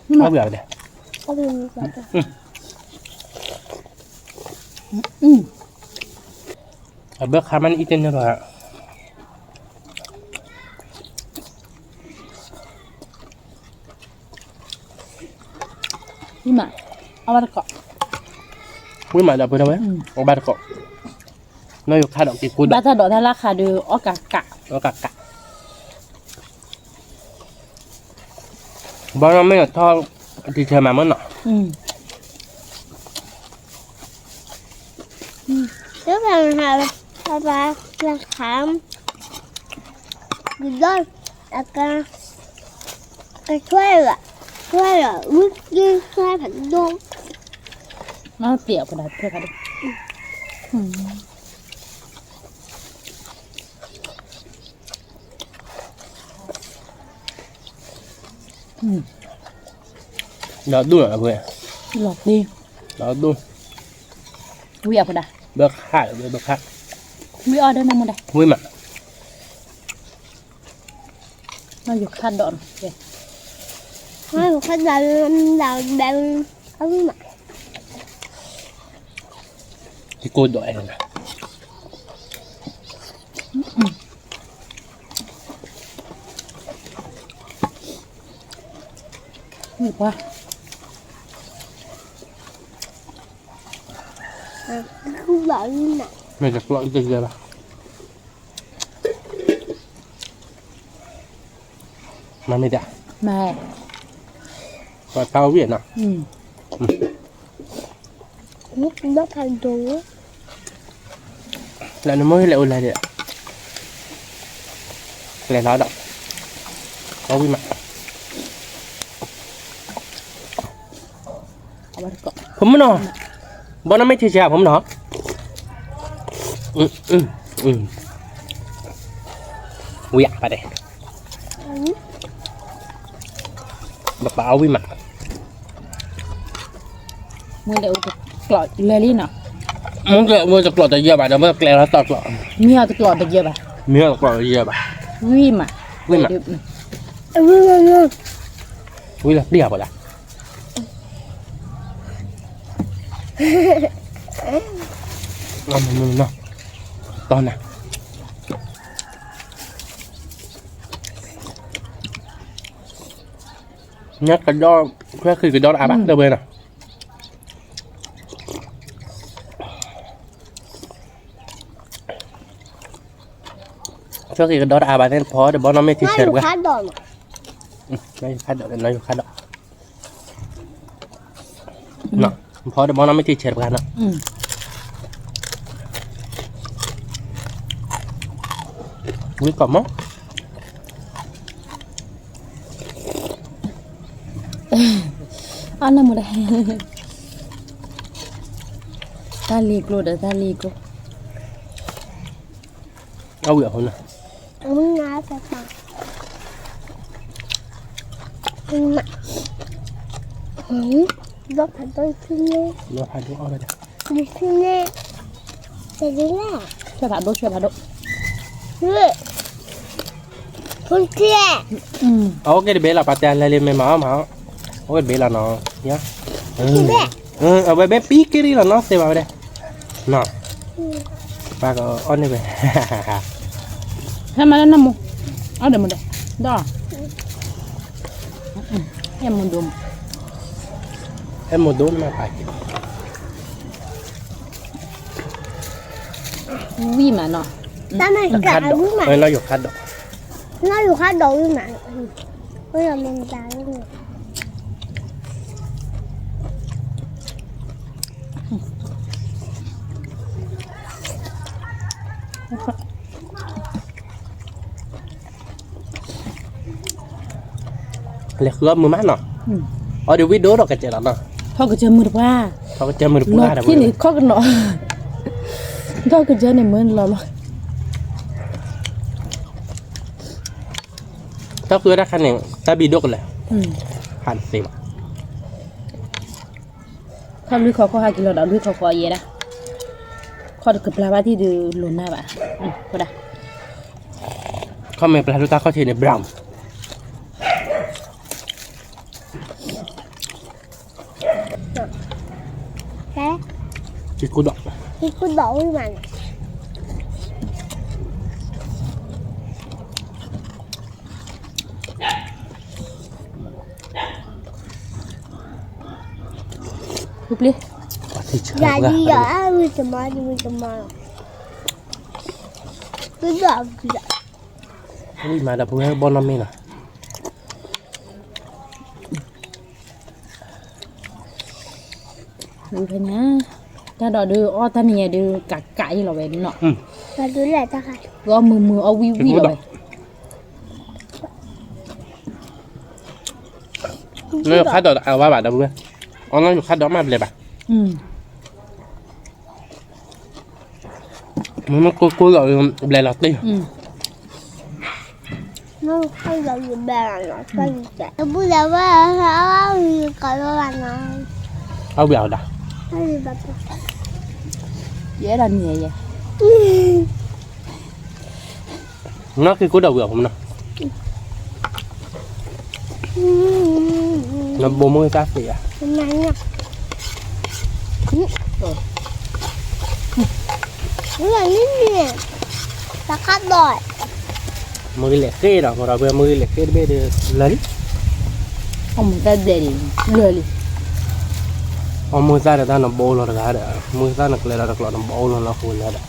ဝံၣ် အီၣ်ဘၣ်ဝဲဒၣ်, အဘၢခါမးန့ၣ်အံၤတန့ၢ်ဘၣ်, ဝံၣ်မး, အီၣ်ဘၣ်တကိး, ဝံၣ်မးဒီးပဝဲ, အီၣ်ဘၣ်တကိး, နီၢ်ယိၤခါဒီးက့ၤကိၢ်ဒီး, ဘၣ်တၢ်ဒိးတၢ်လၢခါဒီး အီၣ်ကးကး, အီၣ်ကးကး, ဘီနီၢ်မ့ၢ်ထီၣ်, တံၤဆၢမးမ့ၢ်နီၤ, လၢပှၤဟး, ပှၤဟး, ကဒီး, အကါ, ကဆွဲလီၤ, ဆွဲလီၤ, ဝံက့ဆွဲဖးဒိၣ်, နီၢ်တ့ၢ်အပဒၣ်ဆွဲဖးဒိၣ်, လီၤဒိၣ်လီၤ, လီၤတံၢ်, လီၤဒိၣ်, ဝံၣ်အပဒၣ်, ဘၢခါ, ဘၢခါ, ဝံၣ်အီၣ်ဒီးနမူဒါ, ဝံၣ်မး, နီၢ်ယိၤခါဒီးနီၤ, နီၢ်ယိၤခါဒီး, အဝံၣ်မး, ယကိၢ်ဒီးအဲၣ်နၤ, ဝံၣ်ပှၤ, မ့ၢ်တကျိးတယဲၢ်ဘၣ်. မၤမ့ၢ်တၢ်, ပှၤဖးအီၣ်ဝံၣ်နီၤ, လၢနမိၢ်ဟ့ၣ်လဲၤအိၣ်လဲၤဒံး, လဲၤလီၤဒီး, အီၣ်ဝံၣ်မး. ဖိမုၣ်နီၤ, ဘီနီၢ်မ့ၢ်ထံဆဲးဖိမုၣ်နီၤ, ဝံၣ်ယၤပၢ်တဲ, ပပာ်အီၣ်ဝံၣ်မး, မ့ၢ်လဲၤအိၣ်တကျိးလၢာ်လံနီၤ, မ့ၢ်လဲၤအိၣ်တကျိးတယဲၢ်ဘၣ်ဒီး မ့ၢ်ကျဲလီၤတီၢ်ကျိး, မ့ၢ်အီၣ်တကျိးတယဲၢ်ဘၣ်, မ့ၢ်အီၣ်တကျိးတယဲၢ်ဘၣ်, ဝံၣ်မး, ဝံၣ်မး, ဝံၣ်လၢပျံၤအါပှၤလၢ တီနၤ, ညါကဒီ, ဆွဲဃံကဒီတအါဘၣ် တဝဲနီၤ, ဆွဲဃံကဒီတအါဘၣ်သ့ၣ်တဖီဒီး ဘီနီၢ်မ့ၢ်ထံဆဲးတပှၢ်, နီၢ်ယိၤခါဒီး, နီၢ်ယိၤခါဒီး, ဖီဒီးဘီနီၢ်မ့ၢ်ထံဆဲးတပှၢ်နီၤ, ဝံၣ်ကီးမး, အနၢ်မူဒါ, တၢ်လံၤကျိဒီးတၢ်လံၤကျိ, အဝံၣ်အဃိနီၤ, ဒီဖးဒိၣ်အီၣ်ဝဲဒၣ်, ဆွဲဖးဒိၣ် ဆွဲဖးဒိၣ်, အအိၣ်က့ၤတဘ့ၣ်လီၤ ပှၤတဲလဲၤလံ မ့ၢ်မၤအီၣ်မၤ, အိၣ်က့ၤတဘ့ၣ်လီၤနီၤ, အဝဲဘဲပံက့ၤလီၤနီၤ သ့ဘၣ်ဝဲဒၣ်, ပၢ်ကအီၣ်န့ၢ်ဝဲ, ဟဲမၤလၢနမိၢ်, အီၣ်ဒီးမ့ၢ်ဒီး, ဒီး, ဟဲမ့ၢ်ဒိၣ်မး, ဟဲမ့ၢ်ဒိၣ်နမၤပာ်က့ၤ ဝံၣ်မးနီၤ, တၢ်မၤကဝံၣ်မး, နီၢ်ယိၤခါဒီး, နီၢ်ယိၤခါဒီးဝံၣ်မး, ဝံၣ်မး, လဲၤဃုအီၣ်မုာ်မးနီၤ, အီၣ်ဒီးဝံၣ်ဒိၣ်ဒီးကစၢၢ်လီၤနီၤ, ထီၣ်ကစၢၢ်မုာ်တပှၢ်, ထီၣ်ကစၢၢ်မုာ်တပှၢ်, လီၤထံၣ်န့ၣ်ခီကနီၤ, ထီၣ်ကစၢၢ်န့ၣ်မုာ်လီၤလီၤ, ထီၣ်ဃုအီၣ်တၢ်ခါန့ၣ် တၢ်ဘံၣ်ဒိၣ်ကလဲာ်, ဟးတသ့ဘၣ် ခီၣ်လွံၢ်ခီၣ်ခီၣ်ဟဲက့ၤလီၤဒီးလွံၢ်ခီၣ်ခီၣ်ယဲဒၣ်, ခီၣ်တကပျၢ်ဘၣ်ထံၣ်ဒုးလိာ်နၢ်ဘၣ်, ဝဲဒၣ်, ခီၣ်မဲာ်ပျၢ်ဒိၣ်တၢ်ခီၣ်ထံးန့ၣ် brown, ကံကူဒီး, ကံကူဒီးဝံၣ်မးန့ၣ် ဝံၣ်ပျံၤ, ယၤဒ်ယၤ, ဝံၣ်တမီၤ, ဝံၣ်တမီၤ, ဝံၣ်ဒီး, ဝံၣ်မးဒီးပဝဲဘီနီၢ်မ့ၢ်နီၤ, ဝံၣ်ဖဲညါ, တၢ်ဒီးဒုးအီၣ်တၢ်နံၤညါဒုးကးကးအံၤလီၤဝဲနီၤ, အီၣ်မုာ်မုာ်အီၣ်ဝံၣ်ဝံၣ်လီၤဝဲ နီၢ်ယိၤခါဒီးအဝဲဘၣ်ဒီပုၢ်ဝဲၢ်, အီၣ်နီၢ်ယိၤခါဒီးမ့ၢ်ဘျဲးဘၣ်, မ့မ့ၢ်ကိၢ်ကိၢ်လီၤဘျဲးလီၤတံၢ်, နီၢ်ယိၤခါဒီးဘျဲးလီၤ, တဘူၣ်လၢဝဲ, အီၣ်ဝံၣ်ကီးလီၤနီၤ, အီၣ်ဝံၣ်အီၤဒီး, ယအဲၣ်ဒိးန့ၢ်ယဲ နီၢ်က့ၤကိၢ်ဒီးဝံၤအီၤဖိမနီၤ, နဘိမုၢ်တၢ်သ့ဧါ, မုၢ်ဂ့ၤလဲၤဃ့ဒီး မုၢ်ဂ့ၤလဲၤဃ့တဘ့ၣ်ဒီး လၢာ်လံ, အမုၢ်တၢ်ဒဲးလံ, လၢာ်လံ, အီၣ်မိၢ်သၣ်ဒီးတၢ်နဘိလီၤတဂၤဒီး မိၢ်သၣ်နကျဲလီၤတကျိးနဘိလီၤနီၢ်ဃိလဲၣ်ဒီး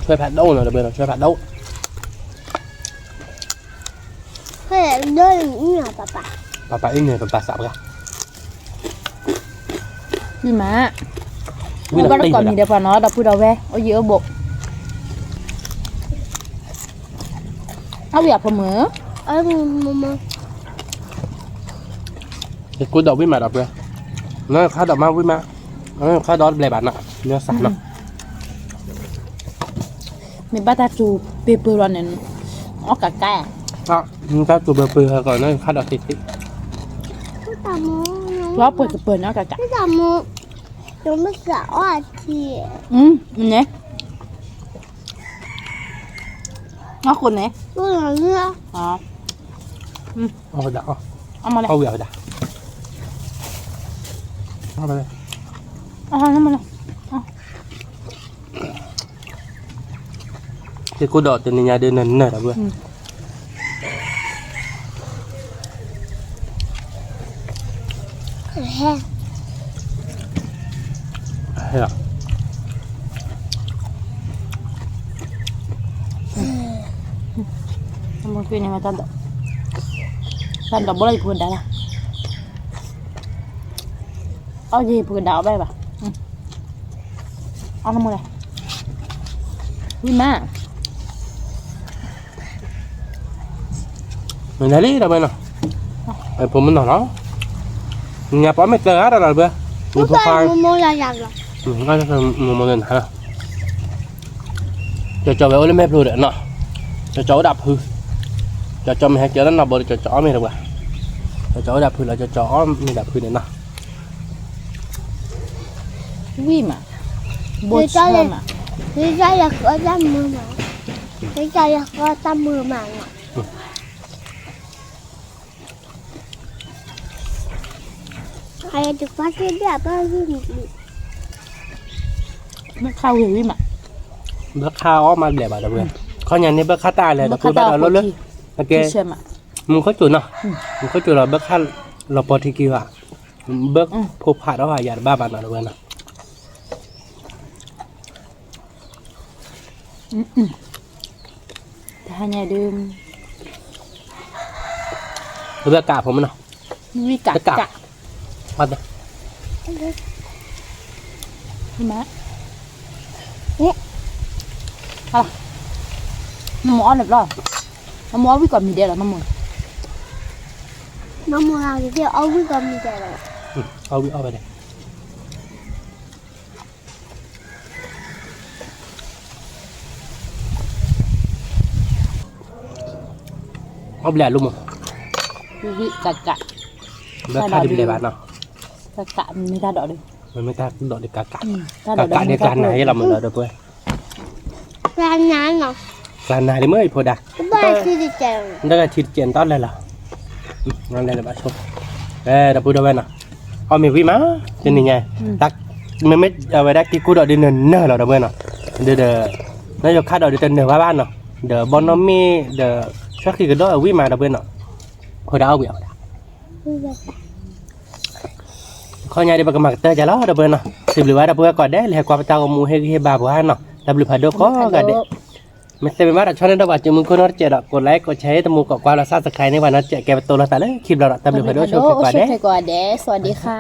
ဆွဲဖးဒိၣ်နီၤ တဘဲနီၤ ဆွဲဖးဒိၣ် ဖဲဒိၣ်အံၤနီၤ ပပၢ် ပပၢ်အံၤန့ၣ် ပပၢ်စးပှၤ ဝံၤမး ဝံၤလီၤ ဘၣ်တကိးမံၤဒီးပှၤနီၤ ဒီပုၢ်ဒီဝဲၢ် အိၣ်ယံၤအိၣ်ဘူး အဝံၤအဖိမုၣ် ယကိးဒီးဝံၣ်မးဒီးပှဲၤ, နခါဒီးမါဝံၣ်မး, နခါဒီးတဘျဲးဘၣ်နီၤ, နစးနီၤ, မ့ၢ်ဘၣ်တၢ်စူၤပ့ၤပၢၤလီၤန့ၣ်, အီၣ်ကးကး, တၢ်စူၤပ့ၤပၢၤဟဲကီး နခါဒီးသ့သ့, လီၤပှဲၤကပၢၤန့ၣ်အီၣ်ကးကး, န့ၣ် အီၣ်ဃိန့ၣ်, အီၣ်ဝဲဒၣ်အီၣ်, အီၣ်ဝဲဒၣ်, အီၣ်ဝဲဒၣ်, အီၣ်ဝဲဒၣ်, သ့ၣ်ကိၢ်ဒီးတနံၤညါဒ်နနၢၤတၢ်ဘၣ် ဟဲ, တၢ်ဒိးဘိလၢယဖိကဒါလၢ, အီၣ်ယဖိကဒါအီၣ်ဘၣ်ဘၣ်, အီၣ်နမူလဲၣ်, ဝံၣ်မး မ့ၢ်လၢလံဒီးဝဲနီၤ, ဖိမုၣ်နီၤလီၤ, ညါပှၤမ့ၢ်ကျၢၤဂၤဒီးလီၤဘၣ်, မိၢ်မိၢ်လၢနၤလီၤ, ကၠီကၠီဝဲအိၣ်လၢမဲာ်ဖျိဒီးနီၤ, ကၠီကၠီအိၣ်ဒၣ်ဖု, ကၠီကၠီမ့ၢ်ဟဲကၠီလၢနီၢ်ဘိဒီး ကၠီကၠီအီၣ်မ့ၢ်ဒီးပှၤ, ကၠီကၠီအိၣ်ဒၣ်ဖုလီၤ ကၠီကၠီအီၣ်မ့ၢ်ဒၣ်ဖုန့ၣ်နီၤ, ဝံၣ်မး, ဘိဆၢမး, တၢ်မုာ်မး, တၢ်မုာ်မးနီၤ ဘၣ်ခါဝံၤဝံၤမး, ဘၣ်ခါအီၣ်မးဘျဲၣ်ဘၣ်ဒီးဝဲ, ခီညါန့ၣ် ဘၣ်ခါတၢ်လဲၤဒီး ပှၤဘၣ်ဒီးလီၤလၢ, အကဲ, မူခိၣ်စူၤနီၤ, မူခိၣ်စူၤလီၤ ဘၣ်ခါလီၤပီထံက့ၤဘၣ်, ဘၣ်ဖိဖးဒီးယၤတဘၣ်ဘၣ်နီၤဒီးဝဲနီၤ တဟါညါဒုး, ဘၣ်ကးဖိမနီၤ, ဝံၣ်ကးကး, မ့ၢ်, နမိၢ်အီၣ်လၢဘျီ, နမိၢ်အီၣ်ဝံၣ်ကီးမံၤဒဲးလီၤ, နမိၢ်, နမိၢ်အီၣ်ဝံၣ်ကီးမံၤဒဲးလီၤ, အီၣ်ဝံၣ်အီၣ်ဝဲဒၣ် အီၣ်ဘျဲၣ်အလိမး, ကးကး, ဘၣ်ခါဒ်ဘျဲၣ်ဘၣ်နီၤ, ကးကးမ့ၢ်တၢ်ဒိးဒုး, မ့ၢ်တၢ်ဒိးဒုးကးကး, ကးကးဒ်ကျါနၤယဲလီၤမးလီၤဒီးပှဲၤ, ကျါနၤဒ်မ့ၢ်အံၤဖိဒါ, တၢ်ထံတကဲးတၢ်လဲၤလီၤ, လဲၤလၢဘၣ်ဆိ, ဒီပုၢ်ဒီဝဲၢ်နီၤ, အီၣ်မ့ၤဝံၣ်မး, တနံၤညါ, မ့မ့ၢ်အဝဲဒၣ်က့ၤကိၢ်ဒီးဒ်နနၢၤလီၤဒီးပှဲၤနီၤ, ဒ်ဒီး, နယခါဒီးဒ်တနၢၤဘၣ်ဘၣ်နီၤ, ဒီးဘီနီၢ်မ့ၢ်ဒီး, ဆှၢဃံးကဒီးအဝံၣ်မးဒီးပှဲၤနီၤ, ဖိဒါအီၣ်ဝံၣ်အီၣ်ဝဲဒၣ် ခီညါဒ်ပကမၤကတၢၢ်ကလီၤဒီးပှဲၤနီၤ, စံးဘျုးဘၣ်ဒီပုၢ်ဝဲၢ်ကိးဂၤဒဲး လၢဟဲကွၢ်ပတၢ်ဂီၤမူဟ့ၣ်ဂံၢ်ဟ့ၣ်ဘါပှၤနီၤ, တၢ်ဘျုးဖးဒိၣ်ကိးဂၤဒဲး, မ့ၢ်သ့မ့ၢ်ဘၣ်ဒီး ဆီန့ၣ်ဒီးပှၤစုမုၢ်ခိၣ်နီတစဲးဒီး ကိးlike ကိးshare တမူကိးကွၢ်လီၤ subscribe န့ၣ် ပှၤနီတစဲးကဲပတိလိာ်သးလၢခံဘျီဒီး တၢ်ဘျုးဖးဒိၣ်ဆိၣ်ဂ့ၤကိးဂၤဒဲး, ဆိၣ်ဂ့ၤကိးဂၤဒဲး, စဝၤဒံခါ